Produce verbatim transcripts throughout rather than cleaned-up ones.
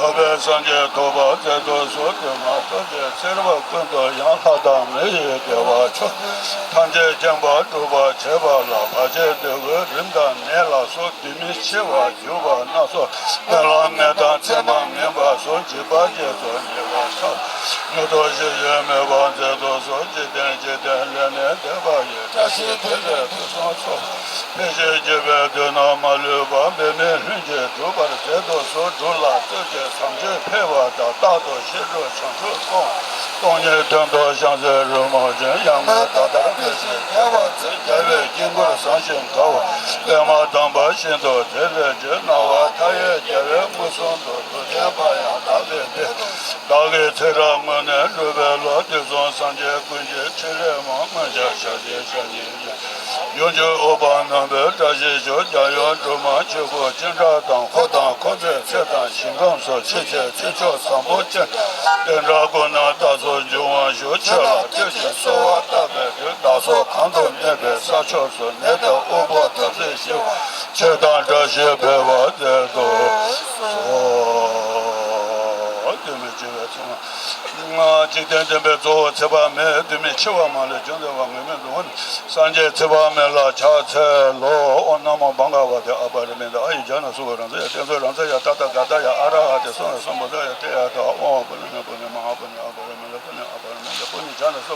འཕགས་པའི་སངས་རྒྱས་ཐོབ་པར་མཛད་དུ་གསོལ། དེ་མ་ཐོབ་ཀྱི་ཚེ་རབས་ཀུན་ཏུ་ཡང་ལྷ་དང་མི་ཡི་བདེ་བ་མཆོག་ཐམས་ཅད་མཁྱེན་པར་སྒྲུབ་པར་བྱེད་པ་ལ་བར་ཆད་སྡུག་བསྔལ་རིམས་དང་ནད་ལ་སོགས་འདི་མི་འཆི་བར་གྱུར་པ་སྣ་ཚོགས་སྨོན་ལམ་མེ་དང་མཚན་མ་ངན་པ་སོགས་འཇིགས་པ་བཅས་སུ་ཉེ་བར་ཐར། མྱུར་དུ་ཞི་ཞིང་མེད་པར་མཛད་དུ་གསོལ། འཇིག་རྟེན་འཇིག་རྟེན་ལས་ནི་འདས་པ་ཡི། བཀྲ་ཤིས་བདེ་ལེགས་ཕུན་སུམ་ཚོགས། ཕན་ཕྱིར་བགྱིས་པའི་དུས་ན་མ་ལུས་པ། འབད་མེད་ལྷུན་གྱིས་གྲུབ་པར་མཛད་དུ་གསོལ། སྒྲུབ་ལ་བརྩོན་ཅིང་བྱང་ཆུབ་འཕེལ་བ་དང་། རྟག་ཏུ་ཤེས་རབ་བྱང་ཆུབ་སྤོང་། སྟོང་ཉིད་དོན་དུ་བཤམས་ཚེ་རོལ་མོ་ཅན། ཡང་སྔོན་ད་ལྟར་འཕེལ་ཞིང་རྒྱས་པར་མཛོད། རྒྱལ་བའི་དཀྱིལ་འཁོར་བཟང་ཞིང་དགའ་བ། པདྨ་དམ་པ་ཤིན་ཏུ་བདེ་བའི་རྒྱུ། སྣང་བ་མཐའ་ཡས་རྒྱལ་བས་མངོན་སུམ་དུ། ཐུགས་བརྩེ་བ་ཡང་དག་གིས་འདུད། བདག་གི་ཚེ་རབས་སྔོན་ནས་བསྒྲུབས་པའི་བློ། དུས་གསུམ་སངས་རྒྱས་ཀུན་གྱི་ཕྲིན་ལས་མ། མངོན་པར་བྱང་ཆུབ་ཤར་གྱི་ཡོན་ཏན། ཡུམ་གྱི་དབུ་འཕང་རྣམ་པའི་བཀྲ་ཤིས་ཤོག། རྒྱལ་ཡུམ་སྒྲོལ་མ་ཆོས་སྐུ་ཅི་འདྲ་དང་། འཁོར་དང་འཁོར་ཚེ་ཚེ་དང་ཞིང་ཁམས་སུ། ཕྱིན་ཆད་ཚེ་མཆོག་བཟང་པོ་ཅན། བདེ་འབྲས་ཀུན་ལ་བདག་སོགས་འབྱུང་བར་ཤོག། ཆོས་ལ་བསྟོད་ཅིང་གསོལ་བ་བཏབ་པའི་མཐུས། བདག་སོགས་གང་དུ་གནས་པའི་ས་ཕྱོགས་སུ། ནད་དང་དབུལ་པོ་འཐབ་རྩོད་ཞི་བ། ཆོས་དང་བཀྲ་ཤིས་འཕེལ་བར་མཛད་དུ་གསོལ། འཇིག་རྟེན་འདས་པའི་གཙོ་བོ་ཚེ་དཔག་མེད། འདི་མི་འཆི་བ་མ་ལུས་འབྱུང་སྟེ་བ། ངེས་མེད་འདུ་བ་ནི་སངས་རྒྱས་ཚེ་དཔག་མེད་ལ་ཕྱག་འཚལ་ལོ། ཨོཾ་ན་མོ་བྷ་ག་ཝ་ཏེ། ཨ་པ་རི་མི་ཏ། ཨ་ཡི་ཛ་ན་སུ་བ་ར་ཛ་ཡ། ཏེ་ཛ་ར་ཛ་ཡ། ཏ་ཏ་ག་ཏ་ཡ། ཨ་ར་ཧ་ཏེ་སོ་ན་སམ་བུ་ད་ཡ། ཏེ་ཡ་ཏ། ཨོཾ་པུ་ཎི་ནི་པུ་ཎི་མ་ཧཱ་པུ་ཎི། ཨ་པ་རི་མི་ཏ་པུ་ཎི། ཨ་པ་རི་མི་ཏ་པུ་ཎི་ཛ་ན་སུ།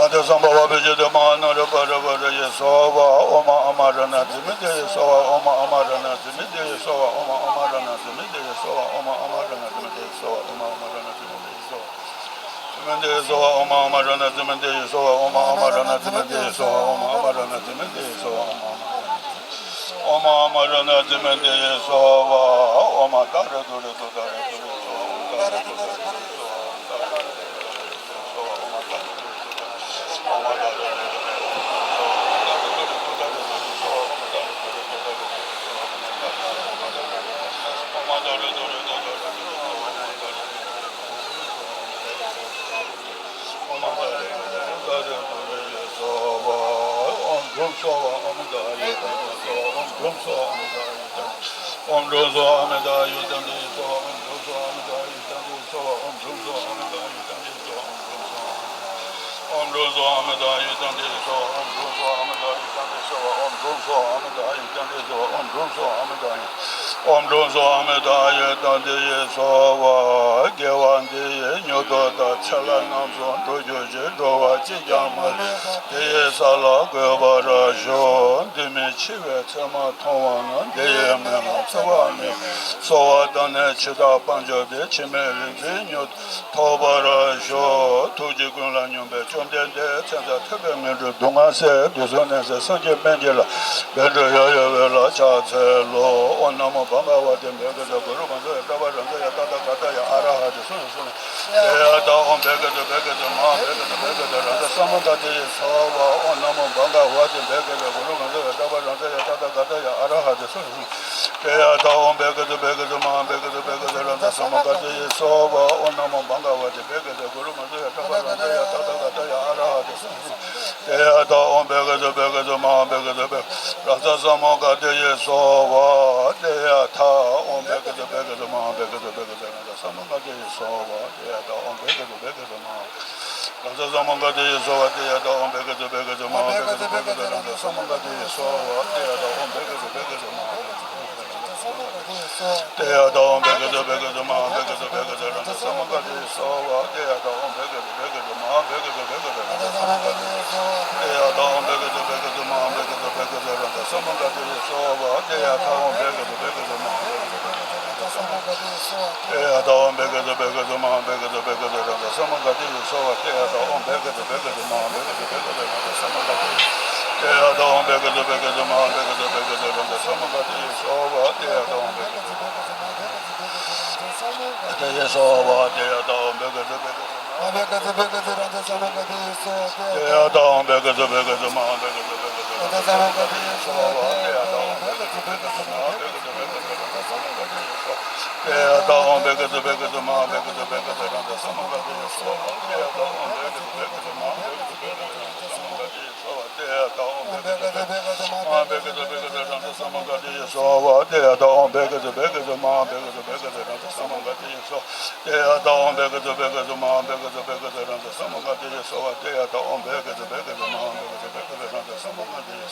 ཨ་ཏེ་སམ་བྷ་ཝ་པུ་ཇི་ཏ་མ་ཧཱ་ན་རོ་པ་ར་པ་ར་ཡེ་སྭཱ་ཧཱ། ཨོཾ་ཨ་མ་ར་ཎ་ཛི་མི་ཏ་ཡེ་སྭཱ་ཧཱ། ཨོཾ་ཨ་མ་ར་ཎ་ཛི་མི་ཏ་ཡེ་སྭཱ་ཧཱ། ཨོཾ་ཨ་མ་ར་ཎ་ཛི་མི་ཏ་ཡེ་སྭཱ་ཧཱ། ཨོཾ་ཨ་མ་ར་ཎ་ཛི་མི་ཏ་ཡེ་སྭཱ་ཧཱ། ཨོཾ་ཨ་མ་ར་ཎ་ཛི་མི་ཏ་ཡེ་སྭཱ་ཧཱ། ཛི་མི་ཏ་ཡེ་སྭཱ་ཧཱ། ཨོཾ་ཨ་མ་ར་ཎ་ཛི་མི་ཏ་ཡེ་སྭཱ་ཧཱ། ཨོཾ་ཨ་མ་ར་ཎ་ཛི་མི་ཏ་ཡེ་སྭཱ་ཧཱ། ཨོཾ་ཨ་མ་ར་ཎ་ཛི་མི་ཏ་ཡེ་སྭཱ་ཧཱ། ཨོཾ་ཨ་མ་ར་ཎ་ཛི་མི་ཏ་ཡེ་སྭཱ་ཧཱ། ཨོཾ་ཏཱ་རེ་ཏུ་རེ་ཏུ་ཏཱ་རེ་ཏུ་རེ་སྭཱ་ཧཱ། ཨོཾ་ཏཱ་རེ་ཏུ་རེ་ཏུ་རེ་སྭཱ་ཧཱ། ཨོཾ་ཏཱ་རེ་ཏུ་རེ་ཏུ་རེ་སྭཱ་ཧཱ། ཨོཾ་ཏཱ་རེ་ཏུ་རེ་ཏུ་རེ་སྭཱ་ཧཱ། ཨོཾ་ཏཱ་རེ་ཏུ་རེ་ཏུ་རེ་སྭཱ་ཧཱ། ཨོཾ་ཏཱ་རེ་ཏུ་རེ་ཏུ་རེ་སྭཱ་ཧཱ། ཨོཾ་ཏཱ་རེ་ཏུ་རེ་ཏུ་རེ་སྭཱ་ཧཱ། ཨོཾ་ཏཱ་རེ་ཏུ་རེ་ཏུ་རེ་སྭཱ་ཧཱ། ཨོཾ་དྷྲཱུ་ནི་སྭཱ་ཧཱ། ཨོཾ་ཏཱ་ཨཱ་ཡུདྡྷ་ནི་སྭཱ་ཧཱ། ཨོཾ་དྷྲཱུ་ནི་སྭཱ་ཧཱ། ཨོཾ་ཏཱ་ཨཱ་ཡུདྡྷ་ནི། ཨོཾ་དྷྲཱུ་ནི་སྭཱ་ཧཱ། ཨོཾ་ཏཱ་ཨཱ་ཡུདྡྷ་ནི་སྭཱ་ཧཱ། ཨོཾ་དྷྲཱུ་ནི་སྭཱ་ཧཱ། ཨོཾ་ཏཱ་ཨཱ་ཡུདྡྷ་ནི་སྭཱ་ཧཱ། ཨོཾ་དྷྲཱུ་ནི་སྭཱ་ཧཱ། ཨོཾ་ཏཱ་ཨཱ་ཡུདྡྷ་ནི་སྭཱ་ཧཱ། ཨོཾ་དྷྲཱུ་ནི་སྭཱ་ཧཱ། ཨོཾ་ཏཱ་ཨཱ་ཡུདྡྷ་ནི་སྭཱ་ཧཱ། ཨོཾ་དྷྲཱུ་ནི་སྭཱ་ཧཱ། ཨོཾ་དྷྲཱུ་ནི་སྭཱ་ཧཱ། ཨོཾ་ཏཱ་ཨཱ་ཡུདྡྷ་ནི་སྭཱ་ཧཱ། ཨོཾ་དྷྲཱུ་ནི་སྭཱ་ཧཱ། ཨོཾ་ཏཱ་ཨཱ་ཡུདྡྷ་ནི་སྭཱ་ཧཱ། ཨོཾ་དྷྲཱུ་ནི་སྭཱ་ཧཱ། ཨོཾ་ཏཱ་ཨཱ་ཡུདྡྷ་ནི་སྭཱ་ཧཱ། དགེ་བ་འདི་ཡིས་མྱུར་དུ་བདག་ཚེ་ལ་རྣམ་གསུམ་འགྲོ་གྱུར་ཅིག་འགྲོ་བ་གཅིག་ཀྱང་མ་ལུས་པ། འདི་ཡི་ས་ལ་འགོད་པར་ཤོག། འདི་མི་འཆི་བའི་ཚེ་མ་མཐོང་བ་ན། འདི་ཡི་སྨོན་ལམ་ཚོགས་པ་མེད། གསོལ་བ་བཏབ་ནས་འཆི་བདག་དཔལ་འབྱོར་འདི། འཆི་མེད་རིག་འཛིན་མྱུར་ཐོབ་པར་ཤོག། ཐུགས་རྗེ་ཀུན་ལ་སྙོམས་པའི་བཅོམ་ལྡན་འདས། མཚན་རྩ་ཐོད་པའི་ངན་འགྲོའི་སྡུག་བསྔལ་སེལ། དུག་གསུམ་ནད་སེལ་སངས་རྒྱས་སྨན་གྱི་བླ། བཻ་ཌཱུརྱ་ཡ་ཝེ་ལ་ཕྱག་འཚལ་ལོ། ཨོཾ་ན་མོ་བྷ་ག་ཝ་ཏེ། བྷཻ་ག་ཙ་གུ་རུ་བཛྲ་ཡ། ཏ་བ་ར་ཛ་ཡ། ཏ་ཏ་ག་ཏ་ཡ། ཨ་ར་ཧ་ཏེ་སོ་ན་སོ་ན། ཏདྱ་ཐཱ། ཨོཾ་བྷཻ་ག་ཙ་བྷཻ་ག་ཙ་མ་ཧཱ་བྷཻ་ག་ཙ་བྷཻ་ག་ཙ་རཱ་ཛ་ས་མུདྒ་ཏེ་ཡེ་སྭཱ་ཧཱ། ཨོཾ་ན་མོ་བྷ་ག་ཝ་ཏེ། བྷཻ་ག་ཙ་གུ་རུ་བཛྲ་ཡ། ཏ་བ་ར་ཛ་ཡ། ཏ་ཏ་ག་ཏ་ཡ། ཨ་ར་ཧ་ཏེ་སོ་ན་སོ་ན། ཏདྱ་ཐཱ། ཨོཾ་བྷཻ་ག་ཙ་བྷཻ་ག་ཙ་མ་ཧཱ་བྷཻ་ག་ཙ་བྷཻ་ག་ཙ་རཱ་ཛ་ས་མུདྒ་ཏེ་ཡེ་སྭཱ་ཧཱ། ཨོཾ་ན་མོ་བྷ་ག་ཝ་ཏེ། བྷཻ་ག་ཙ་གུ་རུ་བཛྲ་ཡ། ཏ་བ་ར་ཛ་ཡ། ཏ་ཏ་ག་ཏ་ཡ། ཨ་ར་ཧ་ཏེ་སོ་ན་སོ་ན། ཏདྱ་ཐཱ། ཨོཾ་བྷཻ་ག་ཙ་བྷཻ་ག་ཙ་མ་ཧཱ་བྷཻ་ག་ཙ་བྷཻ་ག་ཙ་རཱ་ཛ་ས་མུདྒ་ཏེ་ཡེ་སྭཱ་ཧཱ། ཏདྱ་ཐཱ། ཨོཾ་བྷཻ་ག་ཙ་བྷཻ་ག་ཙ་མ་ཧཱ་བྷཻ་ག་ཙ་བྷཻ་ག་ཙ་རཱ་ཛ་ས་མུདྒ་ཏེ་ཡེ་སྭཱ་ཧཱ། ཏདྱ་ཐཱ། ཨོཾ་བྷཻ་ག་ཙ་བྷཻ་ག་ཙ་མ་ཧཱ་རཱ་ཛ་ས་མུདྒ་ཏེ་ཡེ་སྭཱ་ཧཱ། ཏདྱ་ཐཱ། ཨོཾ་བྷཻ་ག་ཙ་བྷཻ་ག་ཙ་མ་ཧཱ་བྷཻ་ག་ཙ་བྷཻ་ག་ཙ་རཱ་ཛ་ས་མུདྒ་ཏེ་ཡེ་སྭཱ་ཧཱ། ཏདྱ་ཐཱ། ཨོཾ་བྷཻ་ག་ཙ་བྷཻ་ག་ཙ་མ་ཧཱ་བྷཻ་ག་ཙ་བྷཻ་ག་ཙ་རཱ་ཛ་ས་མུདྒ་ཏེ་ཡེ་སྭཱ་ཧཱ། ཏདྱ་ཐཱ། ཨོཾ་བྷཻ་ག་ཙ་བྷཻ་ག་ཙ་མ་ཧཱ་བྷཻ་ག་ཙ་བྷཻ་ག་ཙ་རཱ་ཛ་ས་མུདྒ་ཏེ་ཡེ་སྭཱ་ཧཱ། ཏདྱ་ཐཱ། ཨོཾ་བྷཻ་ག་ཙ་བྷཻ་ག་ཙ་མ་ཧཱ་བྷཻ་ག་ཙ་བྷཻ་ག་ཙ་རཱ་ཛ་ས་མུདྒ་ཏེ་ཡེ་སྭཱ་ཧཱ། ཏདྱ་ཐཱ། ཨོཾ་བྷཻ་ག་ཙ་བྷཻ་ག་ཙ་མ་ཧཱ་བྷཻ་ག་ཙ་བྷཻ་ག་ཙ་རཱ་ཛ་ས་མུདྒ་ཏེ་ཡེ་སྭཱ་ཧཱ། ཏདྱ་ཐཱ། ཨོཾ་བྷཻ་ག་ཙ་བྷཻ་ག་ཙ་མ་ཧཱ་བྷཻ་ག་ཙ་བྷཻ་ག་ཙ་རཱ་ཛ་ས་མུདྒ་ཏེ་ཡེ་སྭཱ་ཧཱ། ཏདྱ་ཐཱ། ཨོཾ་བྷཻ་ག་ཙ་བྷཻ་ག་ཙ་མ་ཧཱ་བྷཻ་ག་ཙ་བྷཻ་ག་ཙ་རཱ་ཛ་ས་མུདྒ་ཏེ་ཡེ་སྭཱ་ཧཱ། ཏདྱ་ཐཱ། ཨོཾ་བྷཻ་ག་ཙ་བྷཻ་ག་ཙ་མ་ཧཱ་བྷཻ་ག་ཙ་བྷཻ་ག་ཙ་རཱ་ཛ་ས་མུདྒ་ཏེ་ཡེ། ཏདྱ་ཐཱ། ཨོཾ་བྷཻ་ག་ཙ་བྷཻ་ག་ཙ་མ་ཧཱ་བྷཻ་ག་ཙ་བྷཻ་ག་ཙ་རཱ་ཛ་ས་མུདྒ་ཏེ་ཡེ་སྭཱ་ཧཱ། ཏདྱ་ཐཱ། ཨོཾ་བྷཻ་ག་ཙ་བྷཻ་ག་ཙ་མ་ཧཱ་བྷཻ་ག་ཙ་བྷཻ་ག་ཙ་རཱ་ཛ་ས་མུདྒ་ཏེ་ཡེ་སྭཱ་ཧཱ། ཏདྱ་ཐཱ། ཨོཾ་བྷཻ་ག་ཙ་བྷཻ་ག་ཙ་མ་ཧཱ་བྷཻ་ག་ཙ་བྷཻ་ག་ཙ་རཱ་ཛ་ས་མུདྒ་ཏེ་ཡེ་སྭཱ་ཧཱ། ཏདྱ་ཐཱ། ཨོཾ་བྷཻ་ག་ཙ་བྷཻ་ག་ཙ་མ་ཧཱ་བྷཻ་ག་ཙ་བྷཻ་ག་ཙ་རཱ་ཛ་ས་མུདྒ་ཏེ་ཡེ་སྭཱ་ཧཱ། ཏདྱ་ཐཱ། ཨོཾ་བྷཻ་ག་ཙ་བྷཻ་ག་ཙ་མ་ཧཱ་བྷཻ་ག་ཙ་བྷཻ་ག་ཙ་རཱ་ཛ་ས་མུདྒ་ཏེ་ཡེ་སྭཱ་ཧཱ། ཏདྱ་ཐཱ། ཨོཾ་བྷཻ་ག་ཙ་བྷཻ་ག་ཙ་མ་ཧཱ་བྷཻ་ག་ཙ་བྷཻ་ག་ཙ་རཱ་ཛ་ས་མུདྒ་ཏེ་ཡེ་སྭཱ་ཧཱ། ཏདྱ་ཐཱ། ཨོཾ་བྷཻ་ག་ཙ་བྷཻ་ག་ཙ་མ་ཧཱ་བྷཻ་ག་ཙ་བྷཻ་ག་ཙ་རཱ་ཛ་ས་མུདྒ་ཏེ་ཡེ་སྭཱ་ཧཱ། ཏདྱ་ཐཱ། ཨོཾ་བྷཻ་ག་ཙ་བྷཻ་ག་ཙ་མ་ཧཱ་བྷཻ་ག་ཙ་བྷཻ་ག་ཙ་རཱ་ཛ་ས་མུདྒ་ཏེ་ཡེ་སྭཱ་ཧཱ། ཏདྱ་ཐཱ། ཨོཾ་བྷཻ་ག་ཙ་བྷཻ་ག་ཙ་མ་ཧཱ་བྷཻ་ག་ཙ་བྷཻ་ག་ཙ་རཱ་ཛ་ས་མུདྒ་ཏེ་ཡེ་སྭཱ་ཧཱ། ཏདྱ་ཐཱ། ཨོཾ་བྷཻ་ཥ་ཛུ་བྷཻ་ཥ་ཛུ་མ་ཧཱ་བྷཻ་ཥ་ཛུ་བྷཻ་ཥ་ཛུ་རཱ་ཛ་ས་མུདྒ་ཏེ་ཡེ་སྭཱ་ཧཱ། ཏདྱ་ཐཱ། ཨོཾ་བྷཻ་ཥ་ཛུ་བྷཻ་ཥ་ཛུ་མ་ཧཱ་བྷཻ་ཥ་ཛུ་བྷཻ་ཥ་ཛུ་རཱ་ཛ་ས་མུདྒ་ཏེ་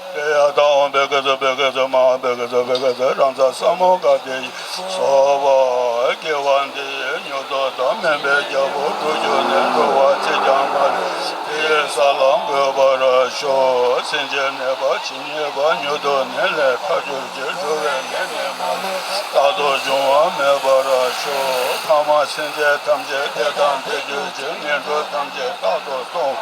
ཡེ། ཏདྱ་ཐཱ། ཨོཾ་བྷཻ་ཥ་ཛུ་བྷཻ་ཥ་ཛུ་མ་ཧཱ་བྷཻ་ཥ་ཛུ་བྷཻ་ཥ་ཛུ་རཱ་ཛ་ས་མུདྒ་ཏེ་ཡེ་སྭཱ་ཧཱ། དགེ་བ་འདི་ཡིས་མྱུར་དུ་བདག་སྨན་པའི་རྒྱལ་པོར་གྱུར་གྱུར་ནས། འགྲོ་བ་གཅིག་ཀྱང་མ་ལུས་དེ་ཡི་ས་ལ་འགོད་པར་ཤོག། སེམས་ཅན་ནད་པ་ཇི་སྙེད་པ། མྱུར་དུ་ནད་ལས་ཐར་གྱུར་ཅིག། འགྲོ་བའི་ནད་ནི་མ་ལུས་རྟག་ཏུ་འབྱུང་བ་མེད་པར་ཤོག། ལྷག་མ་སེམས་ཅན་ཐམས་ཅད་བདེ་དང་ལྡན་གྱུར་ཅིག། ངན་འགྲོ་ཐམས་ཅད་རྟག་ཏུ་སྟོངས།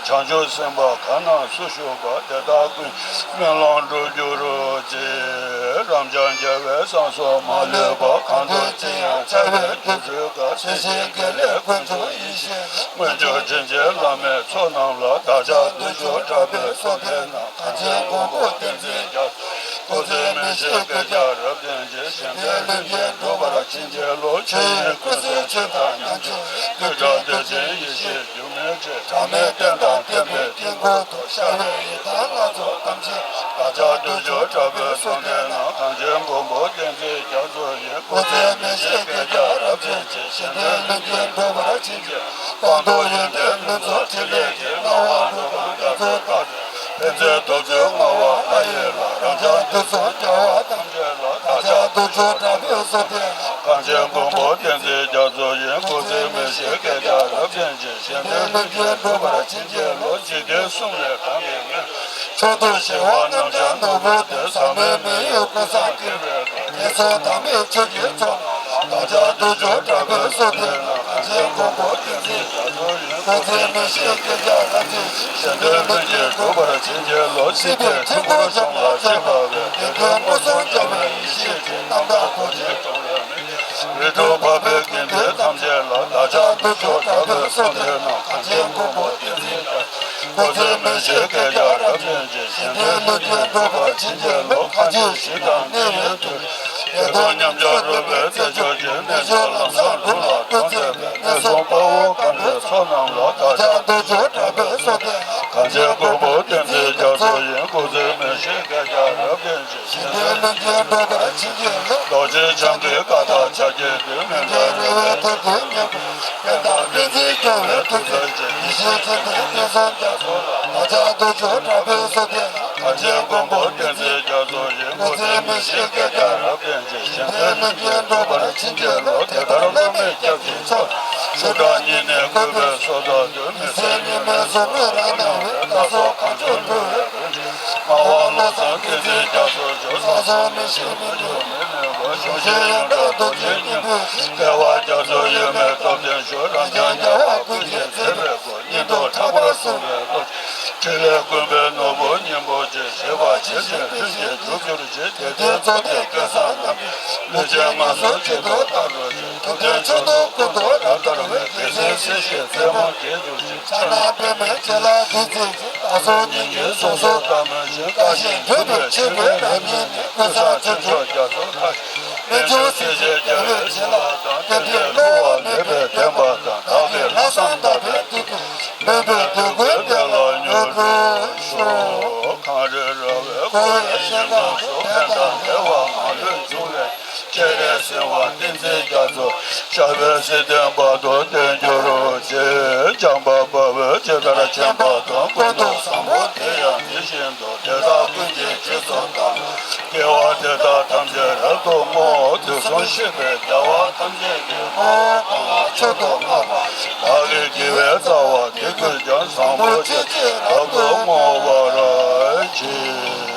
བྱང་ཆུབ་སེམས་དཔའ་གང་རྣམས་སུ་བཞུགས་པ། དེ་དག་ཀུན་སྨོན་ལམ་འགྲུབ་གྱུར་ཅིག། རབ་འབྱམས་རྒྱལ་བའི་སྲས་སུ་མ་ལུས་པ། གང་དུ་ཅི་ཡང་འཚལ་བའི་དུས་ཚོད་ཀྱི། སེམས་ཅན་དགེ་ལེགས་ཀུན་འབྱུང་ཡེ་ཤེས་མངོན་གྱུར་དྲིན་ཅན་བླ་མའི་ཚོགས་རྣམས་ལ། བདག་ཅག་དུད་འགྲོ་དྲག་པོའི་བསོད་བདེ་རྣམས། གངས་ཅན་མགོན་པོ་བསྟན་འཛིན་རྒྱ་མཚོ། སྐུ་ཚེ་མི་ཤིགས་བསྐལ་བརྒྱར་རབ་བརྟན་ཅིང་། གཞན་དོན་ལྷུན་གྱིས་འགྲུབ་པར་བྱིན་གྱིས་རློབས། ཆོས་དབྱིངས་ཀུན་གསལ་ཆོས་དང་མཉམ་མཆོག། རྡུལ་ཕྲ་རྡུལ་ཆེན་ཡེ་ཤེས་སྒྱུ་མའི་ཁྲོད། གྲངས་མེད་རྟེན་དང་བརྟེན་པའི་དཀྱིལ་འཁོར་དུ། ཤར་བའི་ཡི་དམ་ལྷ་ཚོགས་ཐམས་ཅད། བདག་ཅག་དུད་འགྲོ་དྲག་པོའི་བསོད་བདེ་རྣམས། གངས་ཅན་མགོན་པོ་བསྟན་འཛིན་རྒྱ་མཚོ་ཡི། སྐུ་ཚེ་མི་ཤིགས་བསྐལ་བརྒྱར་རབ་བརྟན་ཅིང་། གཞན་དོན་ལྷུན་གྱིས་འགྲུབ་པར་བྱིན་གྱིས། སྤངས་རྟོགས་ཡོན་ཏན་ལྷུན་རྫོགས་ཕྲིན་ལས་ཀྱིས། བསླང་བ་སྒྲུབ་པ་རྒྱ་མཚོ་ལྟར། ཕན་མཛད་སྟོབས་བཅུ་མངའ་བ་ལྷ་ཡི་ལྷ། རབ་འབྱམས་དུས་གསུམ་རྒྱལ་བ་ཐམས་ཅད་ལ། བདག་ཅག་དུད་འགྲོ་དྲག་པོའི་བསོད་བདེ་རྣམས། གངས་ཅན་མགོན་པོ་བསྟན་འཛིན་རྒྱ་མཚོ་ཡི། སྐུ་ཚེ་མི་ཤིགས་བསྐལ་བརྒྱར་རབ་བརྟན་ཅིང་། གཞན་དོན་ལྷུན་གྱིས་འགྲུབ་པར་བྱིན་གྱིས་རློབས། འཇིག་རྟེན་གསུམ་ལས་གང་གི་སྔོན། མཆོག་ཏུ་གཤེགས་པ་རྣམ་བྱང་ནོར་བུ་སྟེ། ཟག་མེད་མི་ཡི་ཀུན་བཟང་དགེ་བའི་བླ། དེ་ཚེ་དམ་པའི་ཆོས་ཀྱི་མཆོག་རྣམས། བདག་ཅག་དུད་འགྲོ་དྲག་པོའི་བསོད་བདེ་རྣམས། གངས་ཅན་མགོན་པོ་བསྟན་འཛིན་རྒྱ་མཚོ་ཡི། སྐུ་ཚེ་མི་ཤིགས་བསྐལ་བརྒྱར་རབ་བརྟན་ཅིང་། གཞན་དོན་ལྷུན་གྱིས་འགྲུབ་པར་བྱིན་གྱིས་རློབས། སྲིད་པའི་འཁྲུལ་འཁོར་འཇོམས་ལ་གཤེགས་པ་བས། བདེན་དོན་མངོན་སུམ་འཇོམས་པའི་ཡེ་ཤེས་ཀྱིས། རྣམ་དག་རྡོ་རྗེ་འགྲོ་བའི་མི། རིགས་དྲུག་འཕགས་པའི་དགེ་འདུན་ཐམས་ཅད་ལ། བདག་ཅག་དུད་འགྲོ་དྲག་པོའི་བསོད་བདེ་རྣམས། གངས་ཅན་མགོན་པོ་བསྟན་འཛིན་རྒྱ། སྐུ་ཚེ་མི་ཤིགས་བསྐལ་བརྒྱར་རབ་བརྟན་ཅིང་། གཞན་དོན་ལྷུན་གྱིས་འགྲུབ་པར་བྱིན་གྱིས་རློབས། གང་ཕྱིར་ཞིང་དང་གནས་ཡུལ་དུ། བདེ་སྟོང་མཉམ་སྦྱོར་རོལ་པའི་རྩེ་སྦྱོར་གྱིས། རྣལ་འབྱོར་ལམ་བཟང་སྒྲུབ་ལ་གྲོགས་མཛད་པའི། ངན་སོང་དཔའ་བོ་རྒོད་པའི་ཚོགས་རྣམས་ལ། བདག་ཅག་དུད་འགྲོ་དྲག་པོའི་བསོད་བདེ། གངས་ཅན་མགོན་པོ་བསྟན་འཛིན་རྒྱ་མཚོ་ཡི། སྐུ་ཚེ་མི་ཤིགས་བསྐལ་བརྒྱར་རབ་བརྟན་ཅིང་། གཞན་དོན་ལྷུན་གྱིས་འགྲུབ་པར་བྱིན་གྱིས་རློབས། རྡོ་རྗེ་འཆང་གི་བཀའ་དང་ཕྱག་རྒྱའི་མདུན། མི་འབྲལ་རེ་བའི་ཐབས་མཁས་ཉམས་པའི། ཕན་དང་བསྟན་འཛིན་སྐྱོང་བའི་མཐུ་རྩལ་ཅན། ཡེ་ཤེས་མཚན་ལྡན་ཀུན་བཟང་རྒྱ་མཚོ་ལ། བདག་ཅག་དུད་འགྲོ་དྲག་པོའི་བསོད་བདེ་རྣམས། གངས་ཅན་མགོན་པོ་བསྟན་འཛིན་རྒྱ་མཚོ་ཡི། སྐུ་ཚེ་མི་ཤིགས་བསྐལ་བརྒྱར་རབ་བརྟན་ཅིང་། གཞན་དོན་ལྷུན་གྱིས་འགྲུབ་པར་བྱིན་གྱིས་རློབས། དེ་ལྟར་བླ་མའི་སྐྱབས་ཀྱི་མཆོག་ཤུགས་དྲག་ཉིད་ནས་བཀོད་པའི་སོ་ཐར་དུ། མི་ཟད་ཉི་མའི་གཟུགས་མོས་རབ་སྣང་བའི། ལ་སོགས་གང་བྱུང་འགྲོ་བའི་ཀུན། སྨྲ་བ་བློ་བཟང་བསྟན་འཛིན་རྒྱ་མཚོ་མཆོག་ལ་སོགས་མི་ཤིགས་མི་འགྲུབ་མི་ལུས་པ། གཞོམ་བྱེད་ཡོངས་གྲགས་རྡོ་རྗེ་སྙིང་པོའི་ཞིང་། རྒྱལ་བ་རྒྱ་མཚོ་ཡོད་མེད་སྟོབས་ལྡན་ཤོག་རབ་འབྱམས་རྒྱལ་བ་ཀུན་གྱི་མཛད་པའི་སྐུ། སྙིང་སྟོབས་ཕྲག་པར་བསྲིངས་པའི་བློ། ཕྲིན་ལས་ཀུན་པའི་ནོར་བུ་སྙིང་པོ་ཆེ། བཞེད་པ་ཇི་བཞིན་ལྷུན་གྱིས་གྲུབ་གྱུར་ཅིག་དད་ལྡན་ཚོགས་སྡེ་སྐལ་བཟང་རྣམས་ཀྱི། ལུས་ཅན་ངལ་གསོ་གཅིག་ཏུ་བརྟན་གྱུར་ཅིག་ཐུབ་བསྟན་མཆོག་ཏུ་ཀུན་ཏུ་རབ་དར་བའི། རྒྱལ་མཚན་སྲིད་ཞིའི་རྩེ་མོར་རྒྱས་གྱུར་ཅིག་ཕྱག་ན་པདྨས་བྱིན་རླབས་འདི་མཛད་ཅིང་། བདག་སོགས་སྙིང་གི་གཟུགས་སུ་བལྟམས་ཤིང་། བཀའ་བཞིན་སྒྲུབ་པའི་ཆོས་སྐུའི་རང་བཞིན་ནི། ཀུན་བཟང་ཆོས་མཆོག་རྒྱ་མཚོ་མཐའ་ཡས། རྨད་བྱུང་སྲིད་ཞིའི་རྒྱལ་བའི་བྱིན་རླབས་དང་། རྟེན་འབྲེལ་བསླུ་བ་མེད་པའི་བདེན་པ་དང་། བདག་གི་ལྷག་བསམ་དག་པའི་མཐུ་སྟོབས། མོས་པའི་འདོད་དགུའི་གཏེར་ལ་མྱུར་འགྲོ་ཤོག་གངས་རི་ར་བས་བསྐོར་བའི་ཞིང་ཁམས་སུ། ཕན་དང་བདེ་བ་མ་ལུས་འབྱུང་བའི། སྤྱན་རས་གཟིགས་དབང་བསྟན་འཛིན་རྒྱ་མཚོ། ཞབས་པད་སྲིད་མཐའི་བར་དུ་བརྟན་གྱུར་ཅིག་བྱམས་པ་དཔའ་བོས་ཇི་ལྟར་མཁྱེན་པ་དང་། ཀུན་ཏུ་བཟང་པོ་དེ་ཡང་དེ་བཞིན་དུ། དེ་དག་ཀུན་གྱི་རྗེས་སུ་བདག་སློབ། དགེ་བ་འདི་དག་ཐམས་ཅད་རབ་ཏུ་བསྔོ། དུས་གསུམ་གཤེགས་པའི་རྒྱལ་བ་ཐམས་ཅད་ཀྱི། ཨོཾ་གང་ལ་མཆོག་ཏུ་བསྔགས་པ། བདག་གི་དགེ་བའི་རྩ་བ་འདི་ཀུན་ཀྱང་། བཟང་པོ་སྤྱོད་ཕྱིར་རབ་ཏུ་བསྔོ་བར་བགྱི།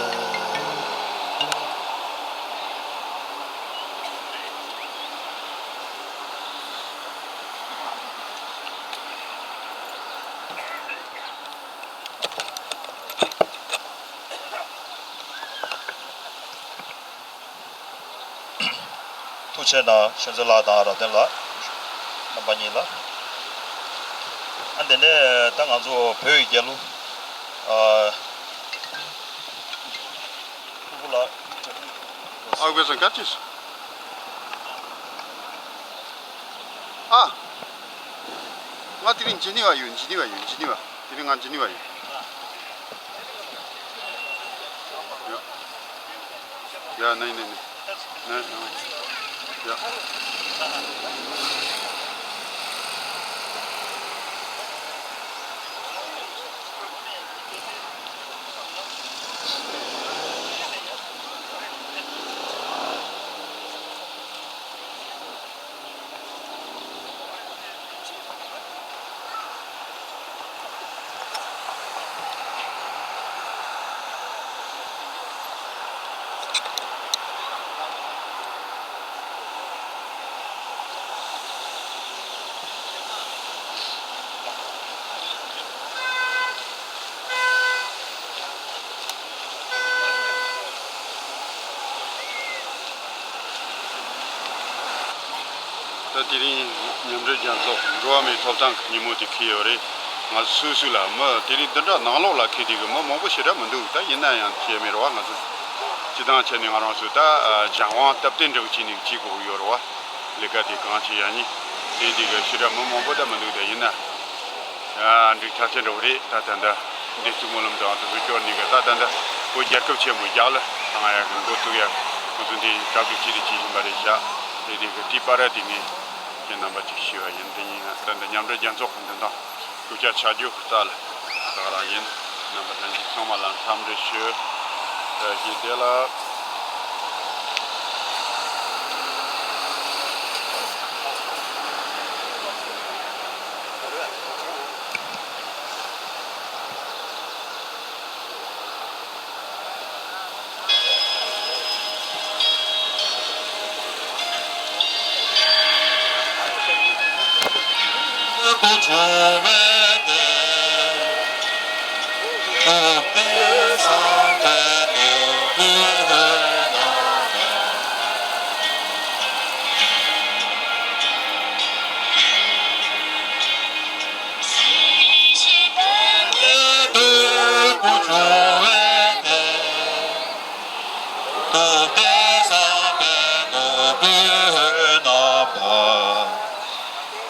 ཐུགས་རྗེ་གནང་། ཤོན་ཙེ་ལགས་དང་རབ་བརྟན་ལགས། རྣམ་པ་གཉིས་ལ། ཨ་དེ་ནས་ད་ང་ཚོ་བོད་ཀྱི་རྒྱལ་གླུ། ཨ། ཕུར་བུ་ལགས། ཨ་དགོས་སོང་ག་ཅིས། ཨ། ང་དེ་རིང་ཇི་ནི་ཝ་ཡོད། ཇི་ནི་ཝ་ཡོད། ཇི་ནི་ཝ། དེ་རིང་ང་ཇི་ནི་ཝ་ཡོད། ཡ། ཡ། ནི་ནི་ནི། ནི། ཡ། དེ་རིང་མཉམ་འབྲེལ་རྒྱལ་ཚོགས་འགྲོ་བ་མིའི་ཐོབ་ཐང་གི་ཉིན་མོ་དེ་འཁེལ་ཡོད་རེད། ང་ཚོ་སོ་སོ་ལ་མི་དེ་རིང་འདི་འདྲ་ནང་ལོགས་ལ་འཁེལ་དུས་ཀྱི་མི་མང་པོ་ཞེ་དྲག་མི་འདུག་ད་ཡིན་ན་ཡང་ཁྱད་མེད་རེད་བ། ང་ཚོ་སྤྱི་བཏང་བྱས་ནས་ང་རང་ཚོ་ད་སྦྱང་དབང་སྟབས་བདེ་འདྲ་བོ་བྱས་ནས་བྱེད་དགོས་ཀྱི་ཡོད་རེད་བ། ལས་ཀ་དེ་གང་བྱེད་ཡ་ཡིན། དེ་འདི་གི་ཞེ་དྲག་མི་མང་པོ་ད་མི་འདུག་ད་ཡིན་ན། ཨ། འགྲིག་ཐག་ཆོད་འགྲོ་གི་རེད། ད་ད་ལྟ་འདི་གཅིག་སྨོན་ལམ་དང་དེ་ཚོ་སྐྱོར་ནས་གི་ད་ད་ལྟ་བོད་རྒྱལ་ཁབ་ཆེན་པོ་རྒྱག་ལ་བཏང་ཡག་གི་འགོ་བཙུགས་ཡག་ང་ཚོ་འདི་གྲ་སྒྲིག་བྱེད་དེ་བྱེད་བཞིན་པ་རེད་ཤག་དེ་དེ་གི་དེའི་བར་དེ་ངས་ཁྱེད་རྣམ་པ་ཅིག་ཞུས་པ་ཡིན། དེ་ཡིན་ད་ལྟ་མཉམ་འབྲེལ་རྒྱལ་ཚོགས་ཀྱི་མདུན་དང་སྐུ་ཕྱག་ཕྱག་རྒྱུ་རྩ་ལ་ད་ག་རང་ཡིན། རྣམ་པ་ལྷན་རྒྱས་ཚང་མ་ལ་འཚམས་འདྲི་ཞུ། ད་ཞིག་དེ་ལ།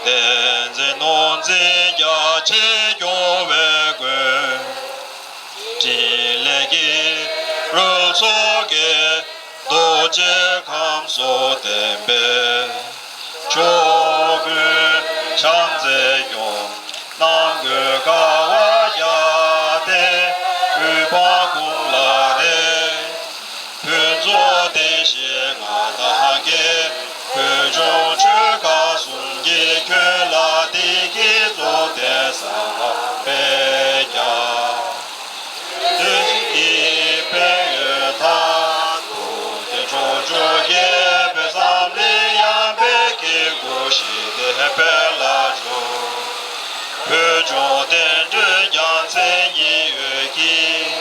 བསྟན་འཛིན་ནོར་འཛིན་རྒྱ་ཆེ་སྐྱོང་བའི་མགོན། འཕྲིན་ལས་ཀྱི་རོལ་ཚོགས་ཀྱིས། རྡོ་རྗེ་ཁམས་སུ་བསྟན་པའི་ཕྱོགས་ཀུན་བྱམས་བརྩེས་སྐྱོང་། ནང་ཁུལ་དགའ་བ་རྒྱས་ཏེ། དབུས་འཕགས་ཀུན་ལ་རེ། ཕུན་ཚོགས་བདེ་གཤེགས་མངའ་བདག་གིས། བོད་ལྗོངས་ཆོལ་ཁ་གསུམ་གྱི་ཁྱོན་ལ་བདེ་སྐྱིད་རྫོགས་ལྡན་གསལ་བར་སྤེལ་ཀྱང་། བདུད་ཀྱི་དཔལ་ཡོན་དང་། བུ་སྟོན་ཕྱོགས་བཅུ་རྒྱལ་པོའི་འཛམ་གླིང་ཡངས་པའི་སྐྱེ་དགུ་ཞི་བདེ་དཔལ་ལ་འབྱོར། བོད་ལྗོངས་བསྟན་འགྲོའི་རྒྱལ་མཚན་ཉི་འོད་ཀྱིས།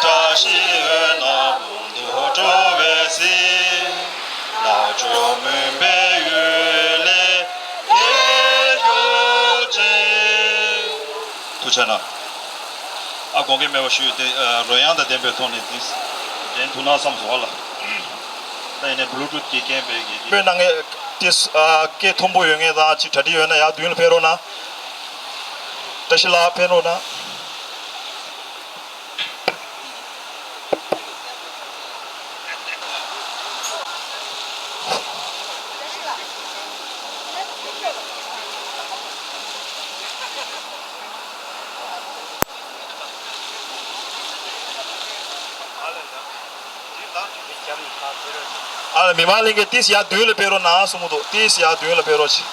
བཀྲ་ཤིས་འོད་རྣམས་ལྷུན་དུ་གྲོལ་བའི་གཟིས། ལྷ་མཆོག་མུན་པའི་གཡུལ་ལས་སྐྱོབ་ཅིང་། ཐུགས་རྗེ་གནང་། ཨ། དགོངས་འགལ་མེད་པ་ཞུས་ཏེ། ཨ། རོལ་དབྱངས་དང་ལྡན་པའི་ཐོག་ནས་འདི་འགྲན་ཐུབ་ན་བསམ་སོང་བ་ལ། ད་ཡིན་ནའི་Bluetooth་གི་རྐྱེན་པས་ཀྱི། དཔེ་གནང་མཁན་དེ། ཨ། སྐད་མཐོན་པོ་ཡོད་མཁན་དང་ཅིག་གྲ་སྒྲིག་ཡོད་ན་ཡར་མདུན་ལ་ཕེབས་རོགས་གནང་། བཀྲ་ཤིས་ལགས་ཕེབས་རོགས་གནང་། ཨ་ལ། མི་མང་ལྷན་རྒྱས་ཏིས་ཡར་མདུན་ལ་ཕེབས་རོགས་གནང་གསུང་གི་འདུག་ཏིས་ཡར་མདུན་ལ་ཕེབས་རོགས་གྱིས།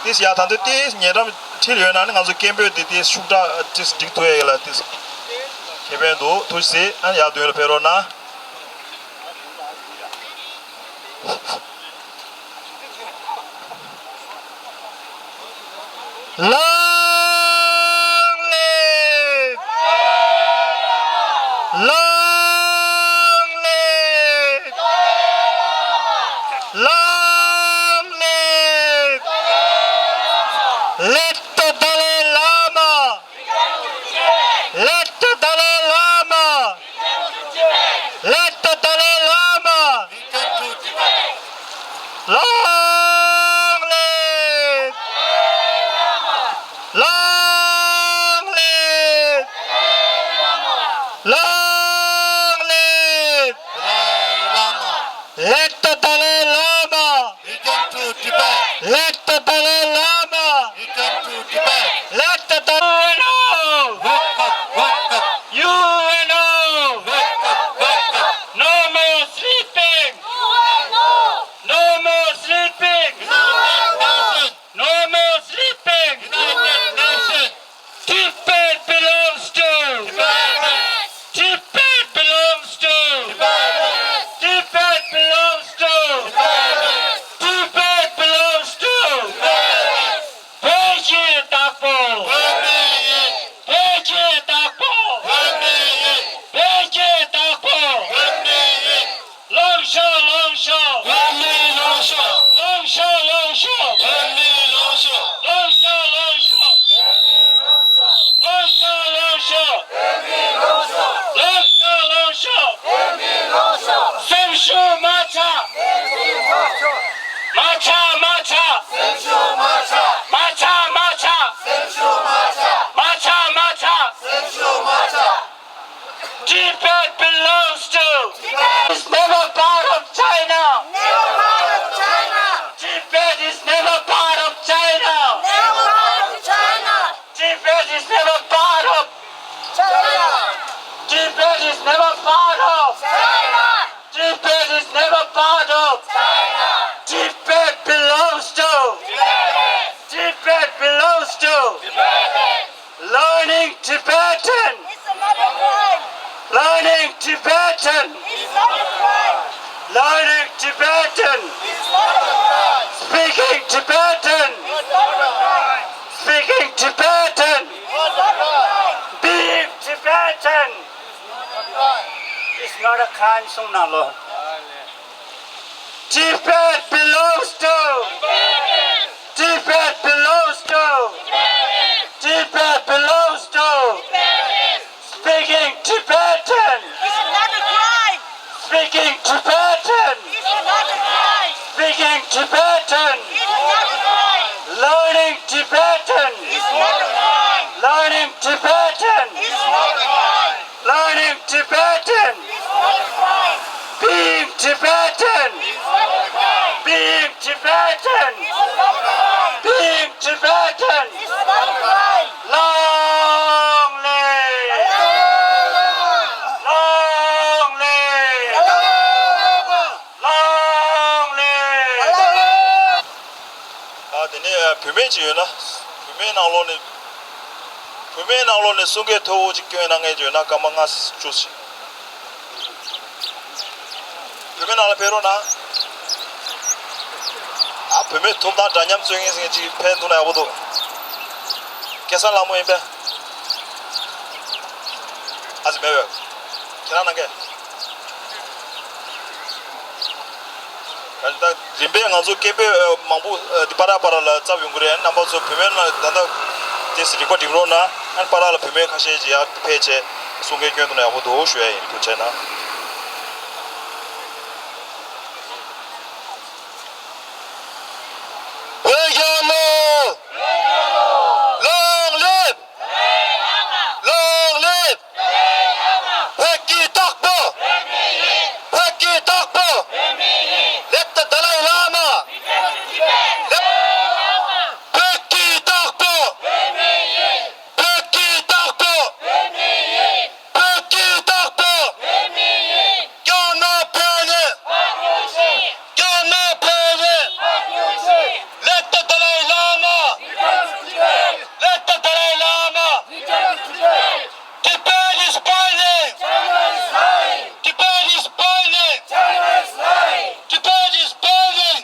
ཏིས་ཡར་མདུན་ལ་ཕེབས་རོགས་གྱིས། ཏིས་ཡར། ད་དུང་ཏིས་ཉེ་འགྲམ་ཁྲིད་ཡོད་ན་ནི་ང་ཚོ་སྐད་འབོད་འདི་ཏིས་ཤུགས་དྲག་ཏིས་སྒྲིག་ཐུབ་ཡས་ལ་ཏིས་ཁེ་ཕན་འདུག་ཐུགས་རྗེ་གཟིགས། ཨ། ཡར་མདུན་ལ་ཕེབས་རོགས་གནང་། ལོང་ལེབ། ལོང་ལེབ། ལོང་ལེབ། ལེགས་སོ་ཏཱ་ལའི་བླ་མ། ལེགས་སོ་ཏཱ་ལའི་བླ་མ། ལེགས་སོ་ཏཱ་ལའི་བླ་མ། ལོང་ལེབ། ལོང་ལེབ། ལོང་ལེབ། ལེགས་སོ་ཏཱ་ལའི་བླ་མ། ལེགས་སོ་ཏཱ་ལའི་བླ་མ། Never part of. Tibet belongs to. Tibet belongs to. Learning Tibetan. Learning Tibetan. Learning Tibetan. Speaking Tibetan. Speaking Tibetan. Being Tibetan. It's not a crime, སོང་ན་ལོ། Tibet belongs to. Tibet belongs to. Tibet belongs to. Speaking Tibetan. It's not a crime. Speaking Tibetan. It's not a crime. Speaking Tibetan. It's not a crime. Learning Tibetan. It's not a crime. Learning Tibetan. It's not a crime. Learning Tibetan. Being Tibetan. Being Tibetan. Being Tibetan. Long live. Long live. Long live. ཨ། དེ་ནས་བུད་མེད་ཅིག་ཡོད་ན། བུད་མེད་ནང་ལོགས་ནས། བུད་མེད་ནང་ལོགས་ནས་གསུང་སྐད་མཐོ་བོ་ཅིག་སྐྱོན་གནང་མཁན་ཅིག་ཡོད་ན་སྐར་མ་ལྔ་བཅུ་ཞིག་བུད་མེད་ནང་ལ་ཕེབས་རོགས་གནང་། ཨ། བུད་མེད་ཐོབ་ཐང་འདྲ་མཉམ་རྩོད་མཁན་ཟེར་མཁན་ཅིག་ཕེབས་འདུག་ན་ཡག་པོ་འདུག་སྐལ་བཟང་ལྷ་མོ་ཡིན་པས། ཨ་ཙི་མེད་པས། ཁྱེད་རང་གནང་གས། ད་རིམ་པས་ང་ཚོ་སྐད་འབོད་མང་པོ་འདི་པར་པར་ལ་བརྩམས་ཡོང་གི་རེད། རྣམ་པ་ཚོ་བུད་མེད་ལ་ད་ལྟ་དེ་རིག་པ་སྒྲིམ་རོགས་གནང་། ཨ། པར་ལ་བུད་མེད་ཁ་ཤས་ཅིག་ཡར་ཕེབས་བྱས་གསུང་སྐད་སྐྱོན་ཐུབ་ན་ཡག་པོ་འདུག་ཞུ་ཡ་ཡིན། ཐུགས་རྗེ་གནང་། བོད་རྒྱལ་ལོ། Long live! Long live! བོད་ཀྱི་བདག་པོ། བོད་ཀྱི་བདག་པོ། Let the Dalai Lama. བོད་ཀྱི་བདག་པོ། བོད་ཀྱི་བདག་པོ། བོད་ཀྱི་བདག་པོ། སྐྱོ་ན་ཕན་ནི། སྐྱོ་ན་ཕན་ནི། Let the Dalai Lama. Let the Dalai Lama. Tibet is burning. Tibet is burning. Tibet is burning.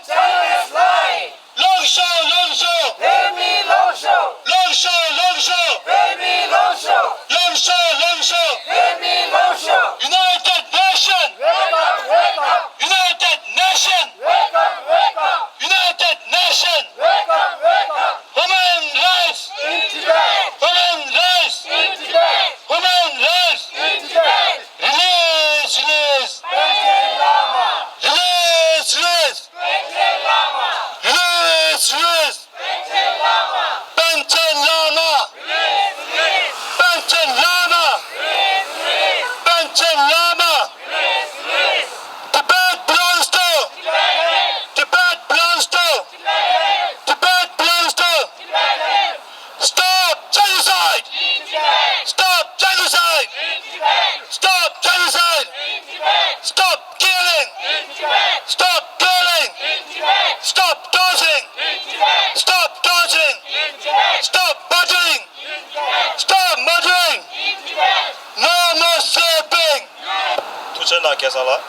ལོངས་ཤོག་ལོངས་ཤོག་བོད་མི་ལོངས་ཤོག་ལོངས་ཤོག་ལོངས་ཤོག་བོད་མི་ལོངས་ཤོག་ལོངས་ཤོག་ལོངས་ཤོག་བོད་མི་ལོངས་ཤོག United Nation. Wake up, wake up. United Nation. Wake up, wake up. United Nation. Wake up, wake up. Human rights. In Tibet. Human rights. In Tibet. Human rights. In Tibet. Release, release. Panchen Lama. Release, release. Panchen Lama. Release, release. Panchen Lama. Panchen Lama. Panchen Lama. Panchen Lama. Tibet belongs to. Tibet belongs to. Tibet belongs to. Stop genocide. Stop genocide. Stop genocide. Stop killing. Stop killing. Stop torturing. Stop torturing. Stop murdering. Stop murdering. No more sleeping. ཐུགས་རྗེ་གནང་། སྐལ་བཟང་ལགས།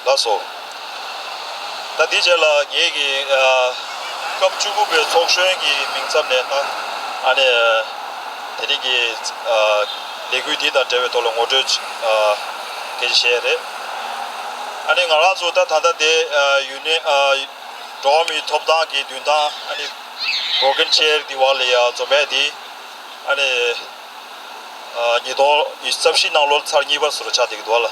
ལགས་སོ། ད་འདིའི་རྗེས་ལ་ངེད་ཀྱི་ཨ་སྐབས་བཅུ་དགུ་པའི་ཚོགས་གཞོན་གྱི་མིང་ཚབ་ནས་ད་ཨ་ནི་དེ་རིང་གི་ཨ་ལས་འགུལ་འདི་དང་འབྲེལ་བའི་ཐོག་ལ་ངོ་སྤྲོད་ཨ་སྐད་ཆ་བཤད་ཡ་རེད། ཨ་ནི་ང་རང་ཚོ་ད་ད་ལྟ་དེ་ཨ་ཡུན་ནན་ཨ་འགྲོ་བ་མིའི་ཐོབ་ཐང་གི་མདུན་ཐང་ཨ་ནི་འགོག་རྐྱེན་ཆེ་འདི་བར་ལ་ཡ་འཛོམས་ཡ་འདི་ཨ་ནི། ཉིས་སྟོང་ཉི་ཤུ་རྩ་བཞི་ནང་ལོར་ཚར་གཉིས་པ་ཟུར་ཆག་དེ་གི་འདུག་ལ།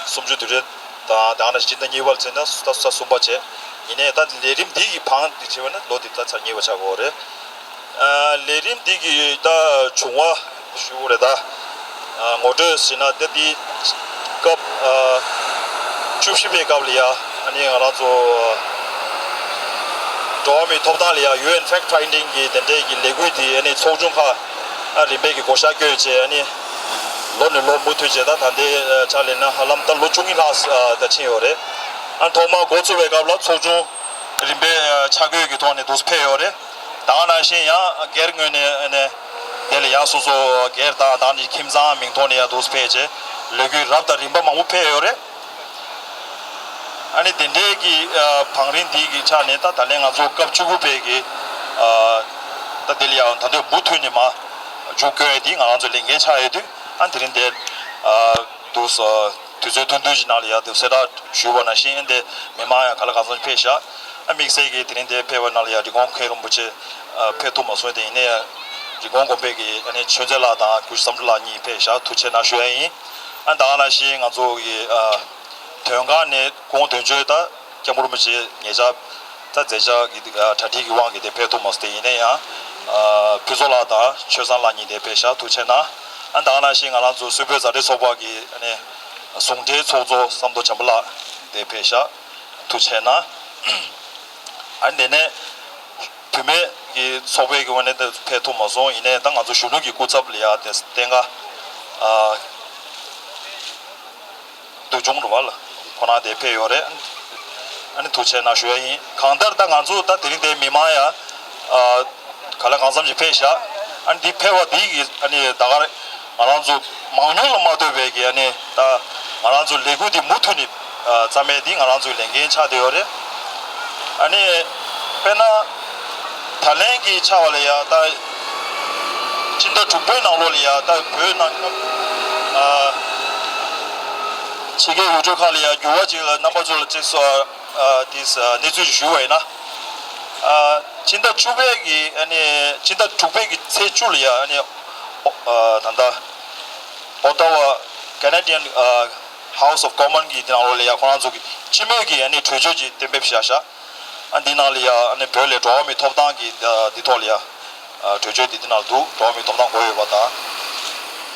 སུམ་ཅུ་དུས་དྲན་དང་དེ་ནང་སྤྱི་ཟླ་གཉིས་པ་ལ་ཚེས་ན་ད་ས་གསུམ་པ་བྱས། ཡིན་ནའི་ད་ལས་རིམ་འདི་གི་བང་དེ་བྱས་པ་ན་ལོ་འདི་ད་ཚར་གཉིས་པ་ཆགས་ཀྱི་ཡོད་རེད། ལས་རིམ་འདི་གི་ད་བྱུང་བ་ཞུ་དགོས་རེད་ད། ངོ་སྤྲོད་ཟེར་ན་ད་འདི་སྐབས་བཅུ་བཞི་པའི་སྐབས་ལ་ཡ་ཨ་ནི་ང་རང་ཚོ་ འགྲོ་བ་མིའི་ཐོབ་ཐང་ལ་ཡང་ཡུ་ཨེན་ཕེག་ཊི་ཕའིན་ཌིང་གི་དེ་འདྲའི་གི་ལས་འགུལ་དེ་ཨ་ནི་ཚོགས་ཆུང་ཁག་ཨ་རིམ་པས་ཀྱི་བགོ་བཤའ་བསྐྱོན་བྱས། ཨ་ནི་ལོ་ནས་ལོ་མུ་མཐུད་བྱས། ད་ད་ལྟའི་ཆ་ལས་ན་ཧ་ལམ་ད་ལོ་བཅུ་གཉིས་ལྷག་ད་ཕྱིན་ཡོད་རེད། ཨ་ཐོག་མར་འགོ་བཙུགས་པའི་སྐབས་ལ་ཚོགས་ཆུང་རིམ་པས་ཆ་བགོས་ཀྱི་ཐོག་ནས་འདུག་སེ་ཕེབས་ཡོད་རེད། ད་ག་ནང་བཞིན་ཡང་སྒེར་ངོས་ནས་ཨ་ནི་དེ་ལ་ཡང་སོ་སོ་སྒེར་དང་ད་ནི་ཁྱིམ་ཚང་མིང་ཐོག་ནས་ཡང་འདུག་སེ་ཕེབས་བྱས། ལས་འགུལ་རབ་དང་རིམ་པ་མང་པོ་ཕེབས་ཡོད་རེད། ཨ་ནི་དེ་འདྲའི་གི་ཨ་བང་རིམ་འདི་གི་ཆ་ནས་ད་ད་ལན་ང་ཚོ་སྐབས་བཅུ་དགུ་པའི་གི་ཨ་ད་དེ་ལ་ཡང་ད་དུང་མུ་མཐུད་ནས་མར་མཇུག་སྐྱོང་ཡས་འདི་ང་རང་ཚོ་ལས་འགན་ཆགས་ཡོད་དུས། ཨ་དེ་རིང་དེ་ཨ་འདུག་སེ་དུས་ཚོད་ཐུང་ཐུང་ཞིག་ནང་ལ་ཡང་དུ་གསལ་བསྒྲགས་ཞུས་པ་ནང་བཞིན། ཨ་འདི་མི་མང་ཡང་ག་ལ་གང་འཚམ་ཕེབས་ཤག་ཨ་དམིགས་བསལ་གྱིས་དེ་རིང་དེ་ཕེབས་པ་ནང་ལ་ཡང་རི་ཀོན་མཁན་རིན་པོ་ཆེ་ཨ་ཕེབས་ཐུབ་མ་སོང་། དེ་ཡིན་ན་ཡང་རི་ཀོན་དགོན་པའི་གི་ཨ་ནི་ཆོས་མཛད་ལགས་དང་གུ་ཤྲི་བསམ་གྲུབ་ལགས་གཉིས་ཕེབས་ཤག་ཐུགས་རྗེ་ཆེ་གནང་ཞུ་ཡ་ཡིན། ཨ་ད་ག་ནང་བཞིན་ང་ཚོ་གི་ཨ་དོན་ཁང་ནས་ཁོང་དོན་གཅོད་ད་སྐྱབས་མགོན་རིན་པོ་ཆེ་ཉེ་ཆར་ད་མཛད་འཆར་གྱི་ཨ་གྲ་སྒྲིག་གི་དབང་གིས་དེ་ཕེབས་ཐུབ་མ་སོང་། དེ་ཡིན་ན་ཡང་ཨ་ཕུན་ཚོགས་ལགས་དང་ཆོས་བཟང་ལགས་གཉིས་དེ་ཕེབས་ཤག་ཐུགས་རྗེ་ཆེ་གནང་། ཨ་ད་ག་ནང་བཞིན་ང་རང་ཚོ་སུད་བོད་མཛའ་འབྲེལ་ཚོགས་པ་གི་ཨ་ནི་ཟུང་འབྲེལ་ཚོགས་གཙོ་བསམ་མདོ་བྱམས་པ་ལགས་དེ་ཕེབས་ཤག་ཐུགས་རྗེ་ཆེ་གནང་། ཨ་ནི་དེ་ནས་བུད་མེད་ཀྱི་ཚོགས་པའི་གི་ངོས་ནས་ཕེབས་ཐུབ་མ་སོང་། ཡིན་ནའི་ད་ང་ཚོ་གཞོན་ནུ་གི་སྐུ་ཚབ་ལ་ཡ་དེ་བསྟན་དགའ་ཨ་འདུ་ཆུང་རུ་བ་ལ་ཁོ་རང་དེ་ཕེབས་ཡོད་རེད། ཨ་ནི་ཐུགས་རྗེ་ཆེ་གནང་ཞུ་ཡ་ཡིན། གང་ལྟར་ད་ང་ཚོ་ད་དེ་རིང་དེ་མི་མང་ཡ་ཨ་ག་ལ་གང་འཚམ་ཞིག་ཕེབས་ཤག་ཨ་ནི་འདི་ཕེབས་པ་འདི་གི་ཨ་ནི་ད་ག་ང་རང་ཚོ་མང་ཉུང་ལ་མ་ལྟོས་པའི་གི་ཨ་ནི་ད་ང་རང་ཚོ་ལས་འགུལ་འདི་མུ་མཐུད་ནས་ཨ་རྩ་མེད་འདི་ང་རང་ཚོའི་ལས་འགན་ཆགས་བསྡད་ཡོད་རེད། ཨ་ནི་དཔེར་ན་ད་ལན་གྱི་ཆ་བ་ལ་ཡ་ད་སྤྱི་ཟླ་དྲུག་པའི་ནང་ལོགས་ལ་ཡ་ད་བོད་ནང་ཨ་ཕྱི་རྒྱལ་ཡུལ་གྲུ་ཁག་ལ་ཡ་འགྱུར་བ་ཅིག་ལ་རྣམ་པ་ཚོ་ལ་ཅིག་སོ་ཨ་དེ་གནས་ཚུལ་ཞིག་ཞུ་བ་ཡིན་ན། ཨ་སྤྱི་ཟླ་བཅུ་པའི་གི་ཨ་ནི་སྤྱི་ཟླ་དྲུག་པའི་གི་ཚེས་བཅུ་ལ་ཡ་ཨ་ནི་ཨོ་ཨ་ད་ལྟ་ཨོ་ཏ་ཝ་Canadian ཨ་House of Commons གི་དེ་ནང་ལོགས་ལ་ཡ་ཁོ་རང་ཚོ་གི་སྤྱི་མོས་ཀྱི་ཨ་ནི་གྲོས་ཆོད་ཅིག་གཏན་འབེབས་བཞག་ཤག་ཨ་འདི་ནང་ལ་ཡ་ཨ་ནི་བོད་ལ་འགྲོ་བ་མིའི་ཐོབ་ཐང་གི་ཨ་འདི་ཐོག་ལ་ཡ་ཨ་གྲོས་ཆོད་འདི་འདི་ནང་ལ་འདུག་འགྲོ་བ་མིའི་ཐོབ་ཐང་དགོས་ཡོད་པ་དང་།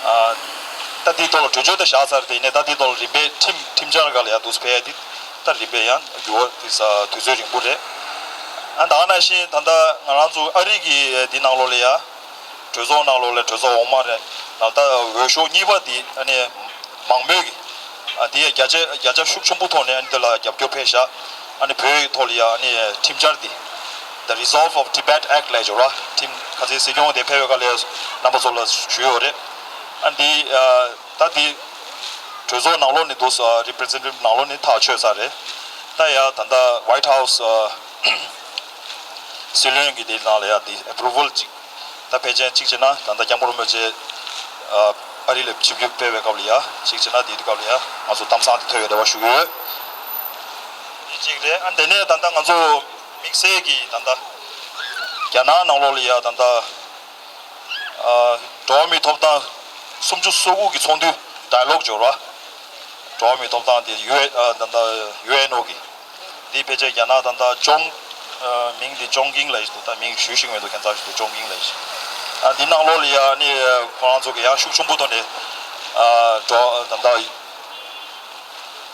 ཨ་ད་འདི་ཐོག་ལ་གྲོས་ཆོད་ད་བཞག་ཚར། དེ་ནས་ད་འདི་ཐོག་ལ་རིམ་པས་ཁྲིམས་ཁྲིམས་འཆར་སྒང་ལ་ཡ་འདུག་སེ་ཕེབས་ཡ་འདི་ད་རིམ་པས་ཡང་འགྱུར་བ་འདི་ས་དུས་ཚོད་རིང་པོ་རེད། ཨ་ད་ག་ནང་བཞིན་ད་ལྟ་ང་རང་ཚོ་ཨ་རི་གི་འདི་ནང་ལོགས་ལ་ཡ་གྲོས་ཚོགས་ནང་ལོགས་ལ་གྲོས་ཚོགས་འོག་མ་རེད། ད་ལྟ་འོས་ཤོག་གཉིས་པ་འདི་ཨ་ནི་མང་མོས་ཀྱི་ཨ་དེ་བརྒྱ་ཆ་བརྒྱ་ཆ་ཤུགས་ཆེན་པོ་ཐོག་ནས་ཨ་ནི་འདི་ལ་རྒྱབ་སྐྱོར་ཕེབས་ཤག་ཨ་ནི་བོད་ཡིག་ཐོག་ལ་ཡ་ཨ་ནི་ཁྲིམས་འཆར་འདི་The Resolve of Tibet Act ལབ་ཡོད་ར། ཁྲིམས་ཁ་སའི་སྲིད་སྐྱོང་དེ་ཕེབས་པའི་སྐབས་ལ་རྣམ་པ་ཚོ་ལ་ཞུས་ཡོད་རེད། ཨ་འདི་ཨ་ད་འདི་གྲོས་ཚོགས་ནང་ལོགས་ནས་འདུག་སེ་Representative ནང་ལོགས་ནས་ཐག་ཆོད་ཚར་རེད། ད་ཡ་ད་ལྟ་White House ཨ་སྲིད་བློན་གྱི་དེ་ནང་ལ་ཡ་དེ་approval ཅིག་ད་ཕལ་ཆེར་གཅིག་བྱས་ན་ད་ལྟ་སྐྱབས་མགོན་རིན་པོ་ཆེ་ཨ་ཨ་རི་ལ་ཆིབས་བསྒྱུར་ཕེབས་པའི་སྐབས་ལ་ཡ་གཅིག་བྱས་ན་དེའི་སྐབས་ལ་ཡ་ང་ཚོ་གཏམ་བཟང་དེ་ཐོས་པའི་རེ་བ་ཞུ་གི་ཡོད། དེ་གཅིག་རེད། ཨ་དེ་ནས་ད་ལྟ་ང་ཚོ་དམིགས་བསལ་གྱི་ད་ལྟ་རྒྱ་ནག་ནང་ལོགས་ལ་ཡ་ད་ལྟ་ཨ་འགྲོ་བ་མིའི་ཐོབ་ཐང་སུམ་ཅུ་སོ་དགུ་གི་ཚོགས་འདུ་Dialogue སྦྱོར་བ། འགྲོ་བ་མིའི་ཐོབ་ཐང་དེ་ཡུ་ཨེ་ཨ་ད་ལྟ་ཡུ་ཨེན་ཨོ་གི་འདི་ཕལ་ཆེར་རྒྱ་ནག་ད་ལྟ་ཅོང་ཨ་མིང་འདི་ཅོང་ཀིང་ལབ་ཞིག་འདུག་ད་མིང་ཞུ་ཤེས་མི་འདུག་ཁྱད་མཚར་ཞིག་འདུག་ཅོང་ཀིང་ལབ་ཞིག་ཨ་འདི་ནང་ལོགས་ལ་ཡ་ཨ་ནི་ཁོ་རང་ཚོ་གི་ཡང་ཤུགས་ཆེན་པོ་ཐོག་ནས་ཨ་འགྲོ་ད་ལྟ་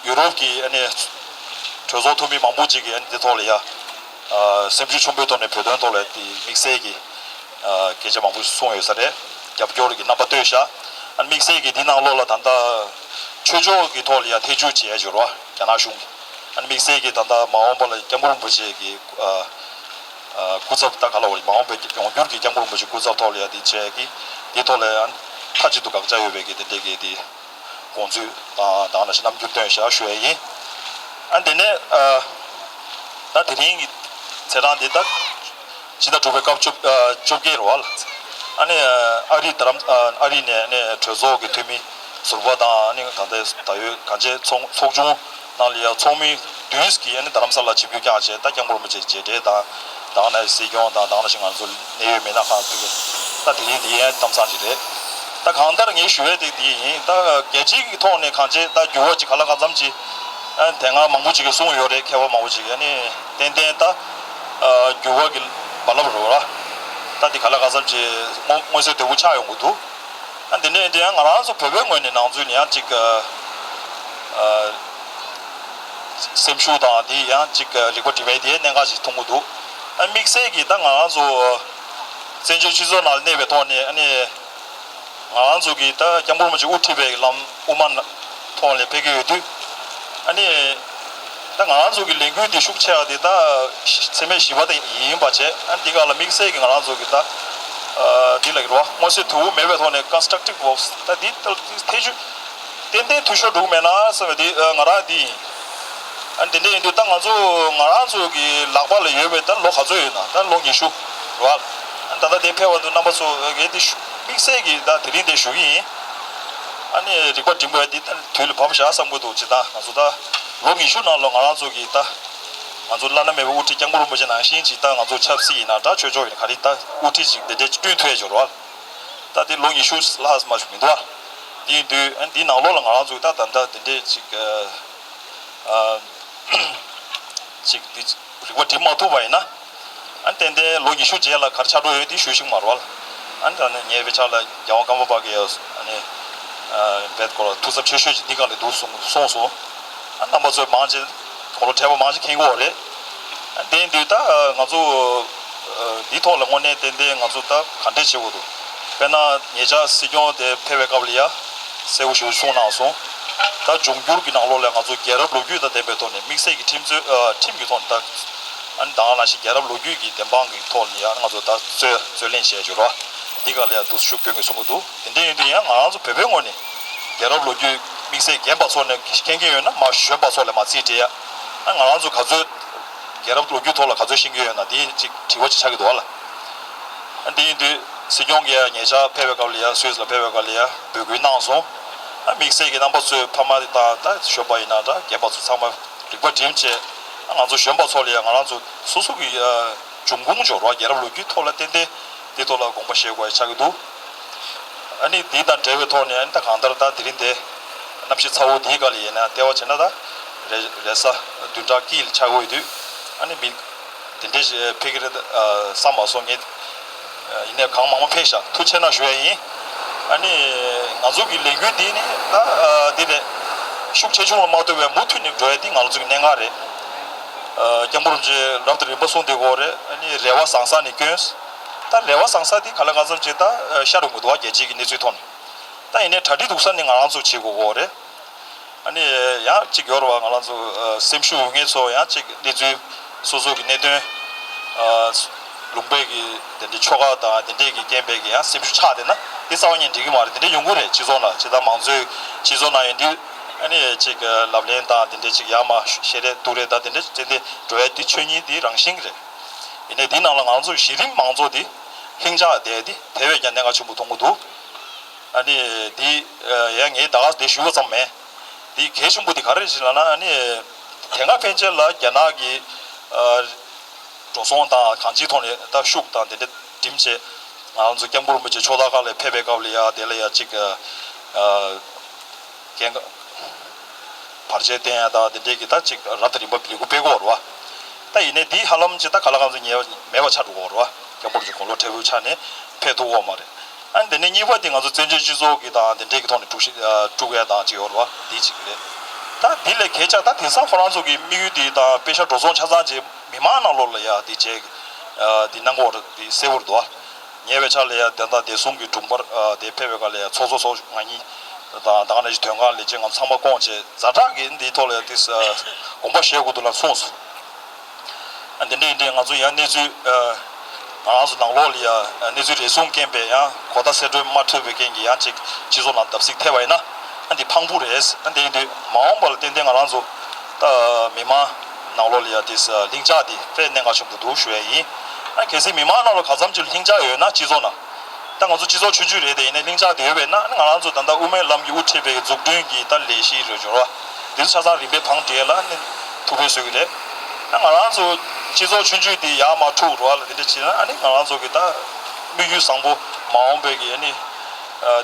ཡུ་རོབ་ཀྱི་ཨ་ནི་གྲོས་ཚོགས་འཐུས་མི་མང་པོ་ཅིག་གིས་ཨ་ནི་འདི་ཐོག་ལ་ཡ་ཨ་སེམས་ཤུགས་ཆེན་པོའི་ཐོག་ནས་བོད་དོན་ཐོག་ལ་དེ་དམིགས་བསལ་གྱི་ཨ་སྐད་ཆ་མང་པོ་གསུངས་ཡོད་ས་རེད། རྒྱབ་སྐྱོར་གྱི་རྣམ་པ་བཏོད་ཤག་ཨ་ནི་དམིགས་བསལ་གྱི་འདི་ནང་ལོགས་ལ་ད་ལྟ་ཆོས་ཕྱོགས་ཀྱི་ཐོག་ལ་ཡ་ཐེ་བྱུས་བྱས་ཡོད་རེད་བ། རྒྱ་ནག་གཞུང་གིས་ཨ་ནི་དམིགས་བསལ་གྱི་ད་ལྟ་མ་འོངས་པ་ལ་སྐྱབས་མགོན་རིན་པོ་ཆེ་གི་ཨ་ཨ་སྐུ་ཚབ་ད་ག་ལ་བ་རེད། མ་འོངས་པའི་ཡོང་འགྱུར་གྱི་སྐྱབས་མགོན་རིན་པོ་ཆེ་སྐུ་ཚབ་ཐོག་ལ་ཡ་འདི་བྱས་ཀྱི་འདི་ཐོག་ལ་ཡ་མཐའ་གཅིག་ཏུ་དགག་བྱ་ཡོད་པའི་གི་དེ་འདྲའི་གི་དེ། དགོངས་ཚུལ་དང་དང་ནང་བཞིན་རྣམ་འགྱུར་སྟོན་བཞག་ཞུ་ཡས་ཡིན། ཨ་དེ་ནས་ཨ་ད་དེ་རིང་གི་ཚེས་གྲངས་འདི་ད་ཕྱི་ཟླ་དྲུག་པའི་སྐབས་བཅོ་ཨ་བཅོ་བརྒྱད་རེད་བ། ཨ་ནི་ཨ་ཨ་རི་རྡ་རམ་ཨ་ཨ་རི་ནས་ཨ་ནི་གྲོས་ཚོགས་ཀྱི་འཐུས་མི་ཟུར་པ་དང་ཨ་ནི་ད་ལྟའི་ད་ཡོད་གང་ཅི་ཚོགས་ཚོགས་ཆུང་ནང་ལ་ཡ་ཚོགས་མི་བདུན་གྱིས་ཨ་ནི་རྡ་རམ་ས་ལ་ཆིབས་བསྒྱུར་བསྐྱངས་བྱས། ད་སྐྱབས་མགོན་རིན་པོ་ཆེ་མཇལ་འཕྲད་དང་། དང་ནས་སྲིད་སྐྱོང་དང་དང་ནས་ཤིང་ང་ཚོ་གནད་ཡོད་མི་སྣ་ཁག་ཚོ་གི་ད་དེ་རིང་འདི་ཡན་གཏམ་བཟང་ཅིག་རེད། ད་གང་ལྟར་ངས་ཞུ་ཡས་དེ་འདི་ཡིན། ད་རྒྱལ་སྤྱི་གི་ཐོག་ནས་གང་ཅི་ད་འགྱུར་བ་ཅིག་ག་ལ་གང་འཚམ་ཅིག་ཨ་དེ་སྔ་མང་པོ་ཅིག་གིས་གསུངས་ཡོད་རེད། མཁས་པ་མང་པོ་ཅིག་གིས་ཨ་ནི་ཏན་ཏན་ད་ཨ་འགྱུར་བ་གི་རྦ་རླབས་རེད་བ། ད་འདི་ག་ལ་གང་འཚམ་ཅིག་མངོན་མངོན་གསལ་དོད་པོ་ཆགས་ཡོང་གི་འདུག་ཨ་འདི་ནས་འདི་ཡང་ང་རང་ཚོ་བོད་པའི་ངོས་ནས་ནང་ཚུད་ནས་ཡང་ཅིག་ཨ་སེམས་ཤུགས་དང་འདི་ཡང་ཅིག་རིག་པ་འབྲི་བའི་དེའི་གནད་འགག་ཅིག་མཐོང་གི་འདུག་ཨ། དམིགས་བསལ་གྱིས་ད་ང་རང་ཚོ་བཙན་བྱོལ་སྤྱི་ཚོགས་ནང་གནས་པའི་ཐོག་ནས། ཨ་ནི་ང་རང་ཚོ་གིས་ད་སྐྱབས་མགོན་རིན་པོ་ཆེ་དབུ་ཁྲིད་པའི་ལམ་དབུ་མ་ཐོག་ལ་ཕེབས་ཀྱི་ཡོད་དུས། ཨ་ནི་ད་ང་རང་ཚོ་གི་ལས་འགུལ་འདི་ཤུགས་ཆེ་བ་འདི་ད་འཚེ་མེད་ཞི་བ་དེ་ཡིན་པ་བྱས། ཨ། འདི་སྒང་ལ་དམིགས་བསལ་གྱིས་ང་རང་ཚོ་གིས་ད་འདི་ལ་གི་རོ། མངོན་གསལ་དོད་པོ་མེད་པའི་ཐོག་ནས་constructive works ད་འདི་ད་ཐེ་ཇུས་ཏན་ཏན་འཐུས་ཤོར་འགྲོ་གི་མེད་ན་བསམ་པའི་འདི་ང་རང་འདི་ཡིན། ཨ། འདི་འདྲ་ཡིན་དུས་ད་ང་ཚོ་ང་རང་ཚོ་གི་ལག་པ་ལ་ཡོད་པའི་ད་ལོ་ག་ཚོད་ཡོད་ན། ད་ལོ་ཉི་ཤུ་རེད་བ། ཨ། ད་ལྟ་དེ་ཕེབས་པ་འདུག་རྣམ་པ་ཚོ་གིས་དེ་ཞུ། དམིགས་བསལ་གྱིས་ད་དེ་རིང་དེ་ཞུ་གི་ཡིན། ཨ་ནི་རིག་པ་སྒྲིམ་པའི་དེ་ད་དུས་ལ་བབས་བཞག་བསམ་གྱི་འདུག་ཅི་ད་ང་ཚོ་ད་ལོ་ཉི་ཤུ་ནང་ལ་ང་རང་ཚོ་གི་ད་ང་ཚོ་བླ་ན་མེད་པའི་དབུ་ཁྲིད་སྐྱབས་མགོན་རིན་པོ་ཆེ་ནང་བཞིན་ཅིག་ད་ང་ཚོ་ཆབ་སྲིད་ཡིན་ན་འདྲ། ཆོས་ཕྱོགས་ཡིན་ན་ག་རེ་ད་དབུ་ཁྲིད་ཅིག་དེ་འདྲ་བསྐྲུན་ཐུབ་ཡ་ཅིག་ཡོད་རེད་བ། ད་དེ་ལོ་ཉི་ཤུ་ལྷག་མ་ཞིག་མི་འདུག་བ། དེ་ཡིན་དུས་ཨ་འདིའི་ནང་ལོགས་ལ་ང་རང་ཚོ་ད་ད་ལྟ་དེ་འདྲས་ཅིག་ཨ་ཨ་ཅིག་འདི་རིག་པ་སྒྲིམ་མ་ཐུབ་པ་ཡིན་ན། ཨ། ཏན་ཏན་ལོ་ཉི་ཤུ་རྗེས་ལ་ག་རེ་ཆགས་འགྲོ་ཡོད་དེ་ཞུ་ཤེས་མ་རེད་བ། ཨ། ད་ནི་ངའི་དཔེ་ཆ་ལ་རྒྱལ་དབང་ཀརྨ་པ་གིས་ཨ་ནི་ཨ་རྦད་སྐོར་ལ་ཐུགས་འཚབ་ཆེ་ཤོས་ཅིག་འདི་སྒང་ལ་འདུག་གསུངས་གསུངས་སོང་། ཨ། རྣམ་པ་ཚོས་མང་ཆེ་དགུང་ལོ་བགྲེས་པ་མང་ཆེ་མཁྱེན་གྱི་ཡོད་རེད། ཨ། དེ་ཡིན་དུས་ད་ང་ཚོ་ཨ་འདིའི་ཐོག་ལ་དངོས་གནས་ཏན་ཏན་ང་ཚོ་ད་ག་འདྲས་བྱེད་དགོས་འདུག་དཔེར་ན་ཉེ་ཆར་སྲིད་སྐྱོང་དེ་ཕེབས་པའི་སྐབས་ལ་ཡ་གསལ་པོ་ཞེ་པོ་གསུངས་གནང་སོང་། ད་འབྱུང་འགྱུར་གྱི་ནང་ལོགས་ལ་ང་ཚོ་རྒྱལ་རབས་ལོ་རྒྱུས་དང་ལྡན་པའི་ཐོག་ནས་དམིགས་བསལ་གྱི་ཁྲིམས་རྩོད་ཨ་ཁྲིམས་ཀྱི་ཐོག་ནས་ད་ཨ་ནི་ད་ག་ནང་བཞིན་རྒྱལ་རབས་ལོ་རྒྱུས་ཀྱི་བདེན་དཔང་གི་ཐོག་ནས་ཡང་ང་ཚོ་ད་རྩོད་རྩོད་ལེན་བྱས་ཡོད་རེད་བ། འདི་ག་ལ་ཡང་འདུག་ཤུགས་སྐྱོན་གྱི་གསུང་གི་འདུག་དེ་འདྲ་ཡིན་དུས་ཡང་ང་རང་ཚོ་བོད་པའི་ངོས་ནས་རྒྱལ་རབས་ལོ་རྒྱུས་དམིགས་བསལ་རྒན་པ་ཚོ་ནས་མཁྱེན་གྱི་ཡོད་ན་མར་གཞོན་པ་ཚོ་ལ་མར་རྩིས་སྤྲད་ཡ། ཨ། ང་རང་ཚོ་ག་ཚོད་རྒྱལ་རབས་ལོ་རྒྱུས་ཐོག་ལ་ག་ཚོད་ཤེས་ཀྱི་ཡོད་ན་འདི་ཅིག་དྲི་བ་ཅིག་ཆགས་ཀྱི་འདུག་བ་ལ། ཨ། འདི་ཡིན་དུས་སྲིད་སྐྱོང་གིས་ཡང་ཉེ་ཆར་ཕེབས་པའི་སྐབས་ལ་ཡང་སུད་སི་ལ་ཕེབས་པའི་སྐབས་ལ་ཡང་འབོད་སྐུལ་གནང་སོང་། ཨ། དམིགས་བསལ་གྱི་རྣམ་པ་ཚོས་ཕ་མ་དང་ད་གཞོན་པ་ཡིན་ན་འདྲ་རྒན་པ་ཚོ་ཚང་མ་རིག་པ་སྒྲིམ་བྱས། ཨ། ང་ཚོ་གཞོན་པ་ཚོ་ལ་ཡང་ང་རང་ཚོ་སོ་སོ་གི་ཨ་འབྱུང་ཁུངས་སྦྱོར་བ་རྒྱལ་རབས་ལོ་རྒྱུས་ཐོག་ལ་ཏན་ཏན་དེ་ཐོག་ལ་དགོངས་པ་བཞེས་དགོས་ཡ་ཆགས་ཀྱི་འདུག་ཨ་ནི་འདི་དང་འབྲེལ་བའི་ཐོག་ནས་ཨ་ནི་ད་གང་ལྟར་ད་དེ་རིང་དེ་གནམ་གཤིས་ཚ་བོ་འདིའི་སྐབས་ལ་ཡིན་ན་ལྟེ་བ་བྱས་ན་ད་རེས་རེས་གཟའ་བདུན་ཕྲག་དཀྱིལ་ཆགས་ཀྱི་ཡོད་དུས། ཨ་ནི་མི་དེ་འདྲས་ཕེབས་ཀྱི་རེད་བསམ་མ་སོང་ངས། ཡིན་ནའི་གང་མང་མང་ཕེབས་ཤག་ཐུགས་རྗེ་གནང་ཞུ་ཡ་ཡིན། ཨ་ནི་ང་ཚོ་གི་ལས་འགུལ་འདི་ནི་ད་འདི་རེད། ཤུགས་ཆེ་ཆུང་ལ་མ་ལྟོས་པའི་མུ་མཐུད་ནས་འགྲོ་ཡ་འདི་ང་ཚོ་གི་གནད་འགག་རེད། སྐྱབས་མགོན་རིན་པོ་ཆེས་རབ་དང་རིམ་པ་གསུངས་བསྡད་ཡོད་རེད། ཨ་ནི་རེ་བ་བཟང་ས་ནས་སྐྱོན། ད་རེ་བ་བཟང་ས་འདི་ག་ལ་གང་འཚམ་ཅིག་ད་ཤར་ཡོང་གི་འདུག་བ། རྒྱལ་སྤྱིའི་གི་གནས་ཚུལ་ཐོག་ནས། ད་ཡིན་ནའི་གྲ་སྒྲིག་སྡུག་ས་ནི་ང་རང་ཚོ་བྱེད་དགོས་ཀྱི་ཡོད་རེད། ཨ་ནི་ཡང་གཅིག་ཡོད་རེད་བ། ང་རང་ཚོ་ཨ་སེམས་ཤུགས་ཡོད་མཁན་ཚོ་ཡང་གཅིག་གནས་ཚུལ་སོ་སོ་གི་གནད་དོན་ཨ་ལུང་པའི་གི་དེ་འདྲའི་ཆོལ་ཁ་དང་དེ་འདྲའི་གི་རྐྱེན་པས་གི་ཡང་སེམས་ཤུགས་ཆག་བསྡད་ན་དེ་རྩ་བ་ཉིད་འགྲིག་གི་མ་རེད། དེ་འདྲ་ཡོང་གི་རེད། སྤྱི་ཚོགས་ནང་སྤྱི་ཚོགས་མང་གཙོའི་སྤྱི་ཚོགས་ནང་ཡིན་དུས་ཨ་ནི་གཅིག་ལབ་གླེང་དང་དེ་འདྲའི་གཅིག་ཡར་མར་བཤད་རེས་བསྡུར་རེས་དང་དེ་འདྲའི་ཏན་ཏན་འགྲོ་ཡ་དེ་ཆོས་ཉིད་དེ་རང་བཞིན་གི་རེད། ཡིན་ནའི་དེའི་ནང་ལ་ང་ཚོ་གཞི་རིམ་མང་ཚོགས་དེ་ལྷིང་འཇགས་བསྡད་དེ་དེ་བས་ཀྱང་གནད་འགག་ཆེན་པོ་མཐོང་གི་འདུག་ཨ་ནི་འདི་ཡང་ངས་ད་ག་དེ་ཞུས་པ་ཙམ་མིན། འདི་གལ་ཆེན་པོ་འདི་ག་རེ་རེད་ལབ་ན། ཨ་ནི་དེ་སྔ་ཕན་ཆད་ལ་རྒྱ་ནག་གི་ཨ་འགྲོ་སོང་དང་གང་ཅིའི་ཐོག་ནས་ད་ཤུགས་དང་དེ་འདྲ་སྒྲིམ་བྱས། ང་ཚོ་སྐྱབས་མགོན་རིན་པོ་ཆེ་ཕྱོགས་མཐའ་ཁག་ལ་ཕེབས་པའི་སྐབས་ལ་ཡ་དེ་ལ་ཡ་གཅིག་ཨ་འགན་བར་ཆད་བསྟན་ཡ་དང་དེ་འདྲའི་གི་ད་གཅིག་རབ་དང་རིམ་པ་ལས་འགུལ་སྤེལ་གི་ཡོད་རེད་བ། ད་ཡིན་ནའི་འདི་ཧ་ལམ་ཅིག་ད་ག་ལ་གང་འཚམ་ཉེ་བ་མེད་པ་ཆགས་འགྲོ་གི་ཡོད་རེད་བ། སྐྱབས་མགོན་རིན་པོ་ཆེ་དགུང་ལོ་བགྲེས་པོའི་ཆ་ནས་ཕེབས་ཐུབ་ཀྱི་ཡོད་མ་རེད། ཨ་ནི་དེ་ནས་གཉིས་པ་དེ་ང་ཚོ་བཙན་བྱོལ་སྤྱི་ཚོགས་ཀྱི་དང་དེ་འདྲའི་གི་ཐོག་ནས་དཀྲུག་ཤིང་ཨ་དཀྲུག་ཡ་དང་ཅིག་ཡོད་རེད་བ། དེ་གཅིག་རེད། ད་འདི་ལས་གལ་ཆེ་ད་དེང་སང་ཁོ་རང་ཚོ་གི་དམིགས་ཡུལ་དེ་དང་དཔེ་ཆ་འགྲོ་སོང་ཆ་ཚང་ཅིག་མི་མང་ནང་ལོགས་ལ་ཡ་དེ་བྱས་ཨ་དེ་གནང་གི་ཡོད་རེད། དེ་གསལ་པོ་རེད་འདུག་བ། ཉེ་བའི་ཆར་ལ་ཡ་དེ་ད་བདེ་སྲུང་གི་དྲུང་འཕར་ཨ་དེ་ཕེབས་པའི་སྐབས་ལ་ཡ་ཚོགས་གཙོ་ཚོགས་ང་གཉིས་དང་ད་ག་ནང་བཞིན་དོན་ཁང་ལས་བྱེད་ང་ཚང་མ་བསྐོངས་བྱས་ཛ་དྲག་གི་འདིའི་ཐོག་ལ་ཡ་དེ་དགོངས་པ་བཞེས་དགོས་འདུག་ལབ་གསུངས་སོང་། ཨ་འདི་འདྲ་ཡིན་དུས་ང་ཚོ་ཡང་གནས་ཚུལ་ཨ་ང་རང་ཚོ་ནང་ལོགས་ལ་ཡ་གནས་ཚུལ་རེ་ཟུང་རྐྱེན་པས་ཡང་གོ་བརྡ་གསལ་སྒྲོན་མ་ཐུབ་པའི་རྐྱེན་གྱིས་ཡང་ཅིག་སྤྱི་ཚོགས་ནང་བརྡབ་གསིག་ཐེབས་པ་ཡིན་ན་ཨ་འདི་ཕངས་པོ་རེད། ཨ་འདི་ཡིན་དུས་མ་འོངས་པ་ལ་ཏན་ཏན་ང་རང་ཚོ་ད་མི་མང་ནང་ལོགས་ལ་ཡ་དེ་ལྷིང་འཇགས་དེ་དཔེ་གནད་འགག་ཆེན་པོ་འདུག་ཞུ་ཡ་ཡིན། ཨ་གལ་སྲིད་མི་མང་ནང་ལ་གང་འཚམ་ཅིག་ལྷིང་འཇགས་ཡོད་ན་སྤྱི་ཚོགས་ནང་། ད་ང་ཚོ་སྤྱི་ཚོགས་ཆུང་ཆུང་རེད་དེ། ཡིན་ནའི་ལྷིང་འཇགས་དེ་ཡོད་པས་ན་ང་རང་ཚོ་ད་ལྟ་དབུ་མའི་ལམ་གྱི་དབུ་ཁྲིད་པའི་འཛུགས་སྐྲུན་གྱི་ད་ལས་གཞི་རེད་འབྱོར་བ་དེ་ཚོ་ཆ་ཚང་རིམ་པས་བང་སྒྲིག་ལ་ནི་ཐུགས་ཕན་གསོས་ཀྱི་རེད། ད་ང་རང་ཚོ་སྤྱི་ཚོགས་ཆུང་ཆུང་དེ་ཡར་མར་འཁྲུག་རོགས་ལ་དེ་འདྲ་བྱས་ན་ཨ་ནི་ང་རང་ཚོ་གི་ད་དམིགས་ཡུལ་བཟང་པོ་མ་འོངས་པའི་གི་ཨ་ནི་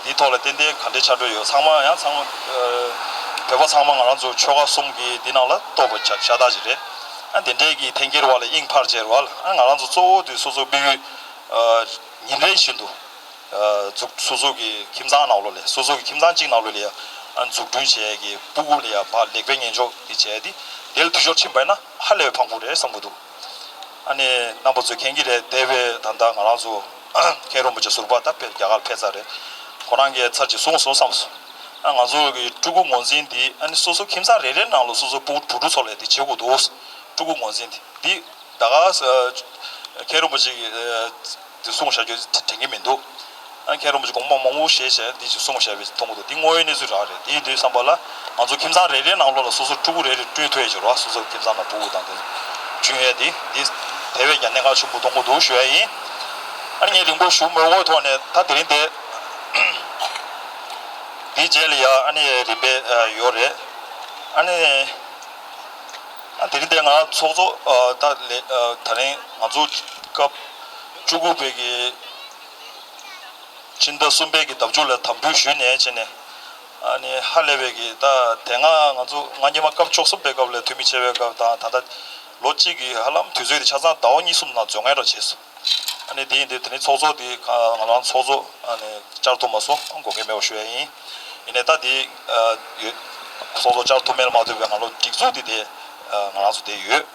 འདིའི་ཐོག་ལ་ཏན་ཏན་ག་འདྲའི་ཆ་འགྲོ་ཡོད། ཚང་མ་ཡང་ཚང་མ་བོད་པ་ཚང་མ་ང་རང་ཚོ་ཆོལ་ཁ་གསུམ་གི་འདི་ནང་ལ་གཏོགས་པ་ཆ་ཤ་སྟག་ཅིག་རེད། ཨ་དེ་འདྲའི་གི་འཐེན་འཁྱེར་བ་ལ་དབྱིངས་ཕར་བྱས་རོགས་ལ་ཨ་ང་རང་ཚོ་གཙོ་བོ་དེ་སོ་སོ་དམིགས་ཡུལ། ཉིན་རེ་བཞིན་དུ་འཛུགས་སོ་སོ་གི་ཁྱིམ་ཚང་ནང་ལོགས་ལ་སོ་སོ་གི་ཁྱིམ་ཚང་གཅིག་ནང་ལོགས་ལ་འཛུགས་སྐྲུན་བྱེད་ཡས་ཀྱི་སྤུ་གུ་ལ་ཡ་ཕར་ལེགས་སྤེལ་ཉེན་འཇོག་དེ་བྱས་ཏེ་དེ་ལ་འཐུས་ཤོར་ཕྱིན་པ་ཡིན་ན་ཧ་ལས་པའི་ཕངས་པོ་རེད་བསམ་གྱི་འདུག་ཨ་ནི་རྣམ་པ་ཚོས་མཁྱེན་གྱི་རེད། འདས་པའི་ད་ལྟ་ང་རང་ཚོ་མཁན་རིན་པོ་ཆེ་ཟུར་པ་ད་དཔེ་རྒྱ་གར་ཕེབས་ཚར་རེད། ཁོ་རང་གིས་ཚར་གཅིག་གསུངས་སོང་བསམ་སོང་། ཨ་ང་ཚོ་གི་སྤྲུལ་སྐུ་ངོས་འཛིན་འདི་ཨ་ནི་སོ་སོ་ཁྱིམ་ཚང་རེ་རེའི་ནང་ལ་སོ་སོ་སྤུ་གུ་བུ་ཕྲུག་ཚོ་ལ་འདི་བྱེད་དགོས་འདུག་སྤྲུལ་སྐུ་ངོས་འཛིན་འདི་འདི་ད་ག་ས་མཁན་རིན་པོ་ཆེ་གིས་འདི་གསུངས་བཞག་རྒྱུ་དྲན་གྱི་མི་འདུག་ཨ་མཁན་རིན་པོ་ཆེ་དགོངས་པ་མང་པོ་བཞེས་བྱས་འདི་ཅིག་གསུངས་བཞག་པའི་མཐོང་གི་འདུག་འདི་དངོས་ཡོད་གནས་ཚུལ་རང་རེད། འདི་ཡིན་དུས་བསམ་པ་ལ་ང་ཚོ་ཁྱིམ་ཚང་རེ་རེའི་ནང་ལོགས་ལ་སོ་སོ་སྤྲུལ་སྐུ་རེ་རེ་བསྐྲུན་ཐུབ་ཡས་ཅིག་རོགས། སོ་སོ་ཁྱིམ་ཚང་ནང་སྤུ་གུ་དང་དེ་བསྐྲུན་ཡས་འདི་འདི་དེ་བས་ཀྱང་གནད་འགག་ཆེན་པོ་མཐོང་གི་འདུག་ཞུ་ཡ་ཡིན། ཨ་ནི་ངས་རིང་པོ་ཞུ་མི་དགོས་ཐོག་ནས་ད་དེ་རིང་འདི་འདིའི་རྗེས་ལ་ཡ་ཨ་ནི་རིམ་པས་ཡོད་རེད། ཨ་ནི་ཨ་དེ་རིང་འདི་ང་ཚོགས་གཙོ་ད་ལས་ད་རིང་ང་ཚོ་སྐབས་བཅུ་དགུ་པའི་གི་ཕྱི་ཟླ་གསུམ་པའི་གི་ཟླ་མཇུག་ལ་དམ་འབུལ་ཞུས་ནས་བྱས་ནས། ཨ་ནི་ཧ་ལས་པའི་གི་ད་དེ་སྔ་ང་ཚོ་ང་སྔོན་མ་སྐབས་བཅུ་གསུམ་པའི་སྐབས་ལ་འཐུས་མི་བྱས་པའི་སྐབས་དང་ད་ལྟ་ལོ་གཅིག་གི་ཧ་ལམ་དུས་ཚོད་དེ་ཆ་ཚང་ཟླ་བ་གཉིས་གསུམ་ནང་འཛོལ་ངེས་ར་བྱས་སོང་། ཨ་ནི་དེ་ཡིན་དུས་དེ་ནི་ཚོགས་གཙོ་དེ་ང་རང་ཚོགས་གཙོ་ཨ་ནི་བཅར་ཐུབ་མ་སོང་། དགོངས་འགལ་མེད་པ་ཞུ་ཡ་ཡིན། ཡིན་ནའི་ད་དེ་ཡོད་ཚོགས་གཙོ་བཅར་ཐུབ་མེད་ལ་མ་ལྟོས་པའི་ང་ལོ་སྒྲིག་འཛུགས་དེ་དེ་ང་རང་ཚོ་དེ་ཡོད།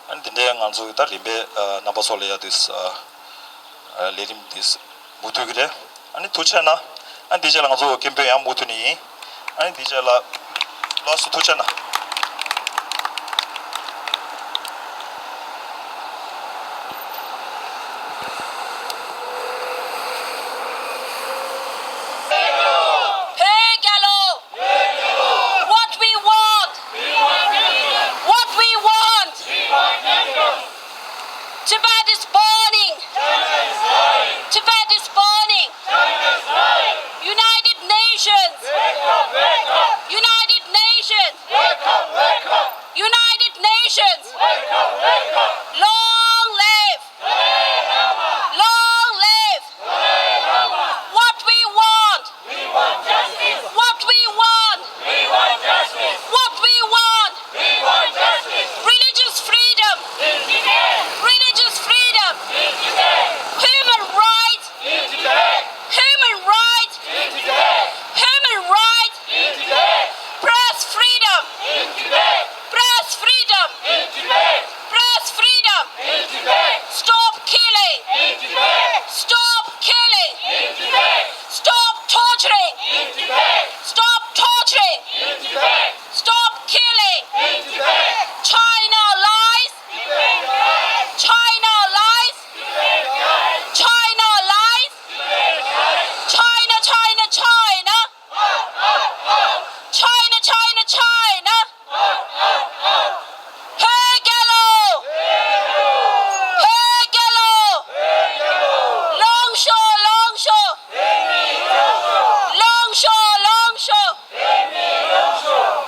ཨ་ནི་དེ་འདྲའི་ང་ཚོ་ད་རིམ་པས་རྣམ་པ་ཚོ་ལ་ཡ་དུས། ལས་རིམ་འདི་མུ་མཐུད་ཀྱི་རེད། ཨ་ནི་ཐུགས་རྗེ་གནང་། ཨ་ནི་འདི་རྗེས་ལ་ང་ཚོ་ཀེམ་པེན་ཡང་མུ་མཐུད་ནས་ཡིན། ཨ་ནི་འདི་རྗེས་ལ་ལགས་སོ་ཐུགས་རྗེ་གནང་། བོད་རྒྱལ་ལོ། What we want? What we want? Tibet is burning! Tibet is burning! United Nations! United Nations! United Nations! Long live! Long live! What we want? We want justice. What we want? We want justice. What we want? We want justice. Religious freedom. In Tibet. Religious freedom. In Tibet. Human rights. In Tibet. Human rights. In Tibet. Human rights. In Tibet. Press freedom. In Tibet. Press freedom. In Tibet. Press freedom. In Tibet. Stop killing. In Tibet. Stop killing. In Tibet. Stop torturing! In Tibet! Stop torturing! In Tibet! Stop killing! In Tibet! China lies! Tibet lies! China lies! Tibet lies! China lies! Tibet lies! China, China, China! Out, out, out! China, China, China! Out, out, out! བོད་རྒྱལ་ལོ། བོད་རྒྱལ་ལོ། ལོངས་ཤོག་ལོངས་ཤོག་ལོངས་ཤོག་ལོངས་ཤོག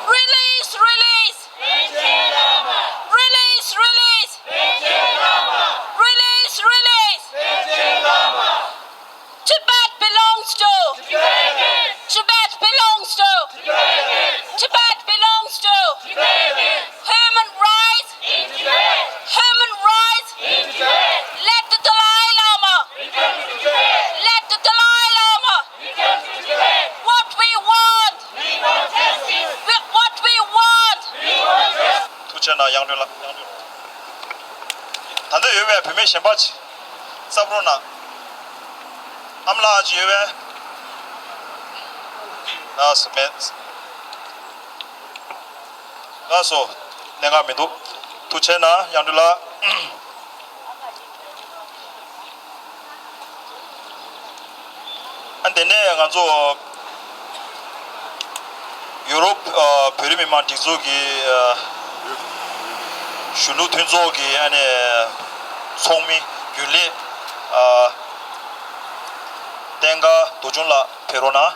Release, release. Release, release. Release, release. Tibet belongs to. Tibet belongs to. Tibet belongs to. Human rights. Human rights. Let the Dalai Lama. Let the Dalai Lama. What we want. What we want. ཐུགས་རྗེ་གནང་། དབྱངས་སྒྲོན་ལགས། ད་ལྟ་ཡོད་པའི་བུད་མེད་གཞན་པ་ཅིག་སླེབས་རོགས་གནང་། ཨ་མ་ལགས་ཅིག་ཡོད་པས། ལགས་སོ། མེད། ལགས་སོ། གནད་འགག་མི་འདུག་ཐུགས་རྗེ་གནང་། དབྱངས་སྒྲོན་ལགས། ཨ་དེ་ནས་ང་ཚོ་ཡུ་རོབ་ཨ་བོད་རིགས་མི་མང་སྒྲིག་འཛུགས་ཀྱི་ཨ་གཞོན་ནུ་མཐུན་ཚོགས་ཀྱི་ཨ་ནས་ཚོགས་མི་རྒྱུན་ལས་ཨ་བསྟན་དགའ་རྡོ་ཆུང་ལགས་ཕེབས་རོགས་གནང་།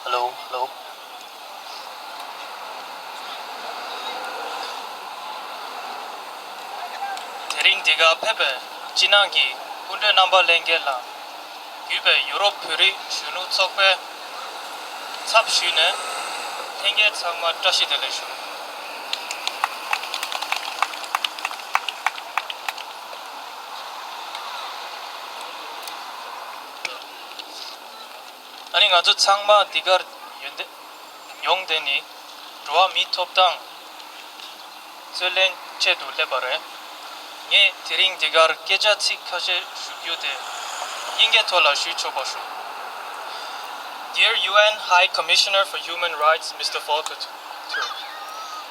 Hello, hello. དེ་རིང་འདི་གར་ཕེབས་པའི་སྤྱི་ནང་གི་སྐུ་མགྲོན་རྣམ་པ་ལྷན་རྒྱས་ལ། བརྒྱུད་པའི་ཡུ་རོབ་བོད་རིགས་གཞོན་ནུ་ཚོགས་པའི་ཚབ་ཞུས་ནས་ལྷན་རྒྱས་ཚང་མར་བཀྲ་ཤིས་བདེ་ལེགས་ཞུ། ང་ཚོ་ཚང་མ་འདི་གར་ཡོང་དེ་ནི་འགྲོ་བ་མིའི་ཐོབ་ཐང་རྩོད་ལེན་ཆེད་དུ་སླེབས་པ་རེད། ངས་དེ་རིང་འདི་གར་སྐད་ཆ་ཚིག་ཁ་ཤས་ཞུ་རྒྱུ་དེ་དབྱིན་སྐད་ཐོག་ལ་ཞུས་ཆོག་པ་ཞུ། Dear U N High Commissioner for Human Rights, Mister Volker Turk,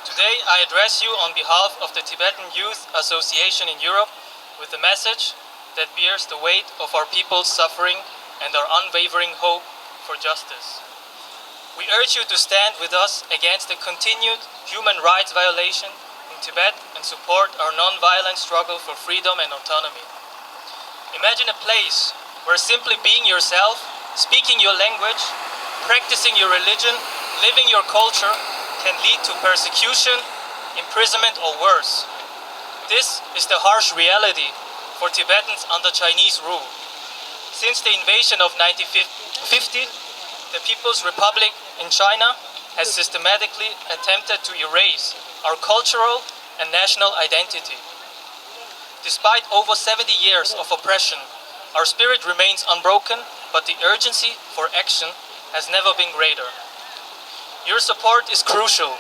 today I address you on behalf of the Tibetan Youth Association in Europe with a message that bears the weight of our people's suffering and our unwavering hope for justice. We urge you to stand with us against the continued human rights violation in Tibet and support our non-violent struggle for freedom and autonomy. Imagine a place where simply being yourself, speaking your language, practicing your religion, living your culture can lead to persecution, imprisonment, or worse. This is the harsh reality for Tibetans under Chinese rule. Since the invasion of nineteen fifty, the People's Republic in China has systematically attempted to erase our cultural and national identity. Despite over seventy years of oppression, our spirit remains unbroken, but the urgency for action has never been greater. Your support is crucial.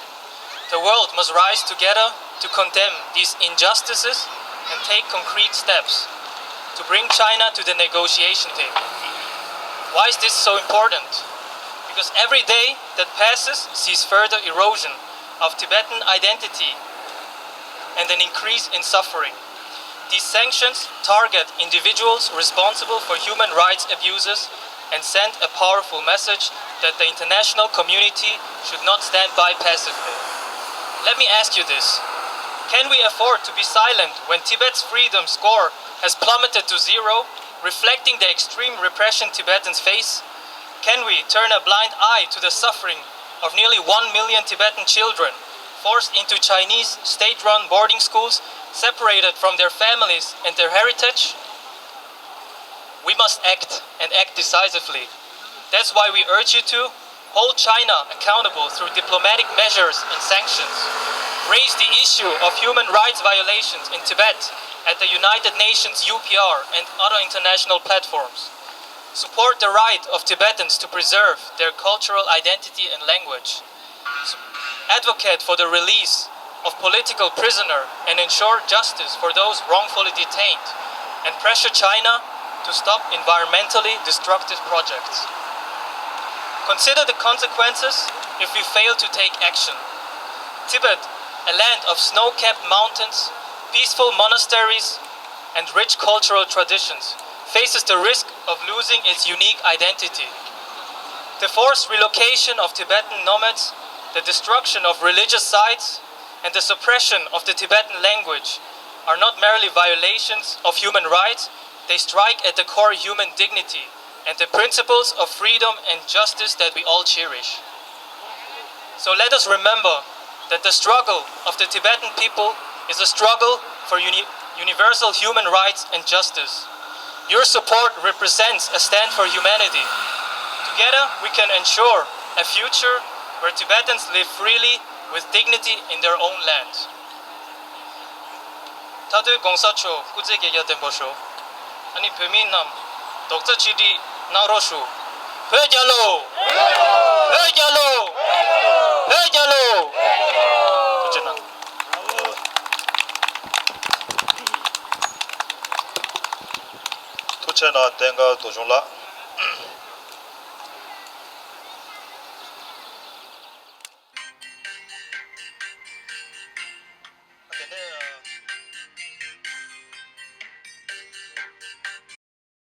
The world must rise together to condemn these injustices and take concrete steps to bring China to the negotiation table. Why is this so important? Because every day that passes sees further erosion of Tibetan identity and an increase in suffering. These sanctions target individuals responsible for human rights abuses and send a powerful message that the international community should not stand by passively. Let me ask you this. Can we afford to be silent when Tibet's freedom score has plummeted to zero, reflecting the extreme repression Tibetans face? Can we turn a blind eye to the suffering of nearly one million Tibetan children forced into Chinese state-run boarding schools, separated from their families and their heritage? We must act, and act decisively. That's why we urge you to hold China accountable through diplomatic measures and sanctions. Raise the issue of human rights violations in Tibet at the United Nations U P R and other international platforms. Support the right of Tibetans to preserve their cultural identity and language. Advocate for the release of political prisoner and ensure justice for those wrongfully detained, and pressure China to stop environmentally destructive projects. Consider the consequences if we fail to take action. Tibet, a land of snow-capped mountains, peaceful monasteries, and rich cultural traditions, faces the risk of losing its unique identity. The forced relocation of Tibetan nomads, the destruction of religious sites, and the suppression of the Tibetan language are not merely violations of human rights, they strike at the core human dignity and the principles of freedom and justice that we all cherish. So let us remember that the struggle of the Tibetan people is a struggle for uni-, universal human rights and justice. Your support represents a stand for humanity. Together, we can ensure a future where Tibetans live freely with dignity in their own land. མཐའ་དོན་གོང་ས་མཆོག་སྐུ་ཚེ་བསྐལ་བརྒྱར་བརྟན་པར་ཤོག་ཨ་ནི་བོད་མི་རྣམས་རྡོག་རྩ་ཆིག་སྒྲིལ་གནང་རོགས་ཞུ། བོད་རྒྱལ་ལོ། བོད་རྒྱལ་ལོ། བོད་རྒྱལ་ལོ། ཐུགས་རྗེ་གནང་། ཐུགས་རྗེ་གནང་། བསྟན་དགའ་རྡོ་གཞུང་ལགས།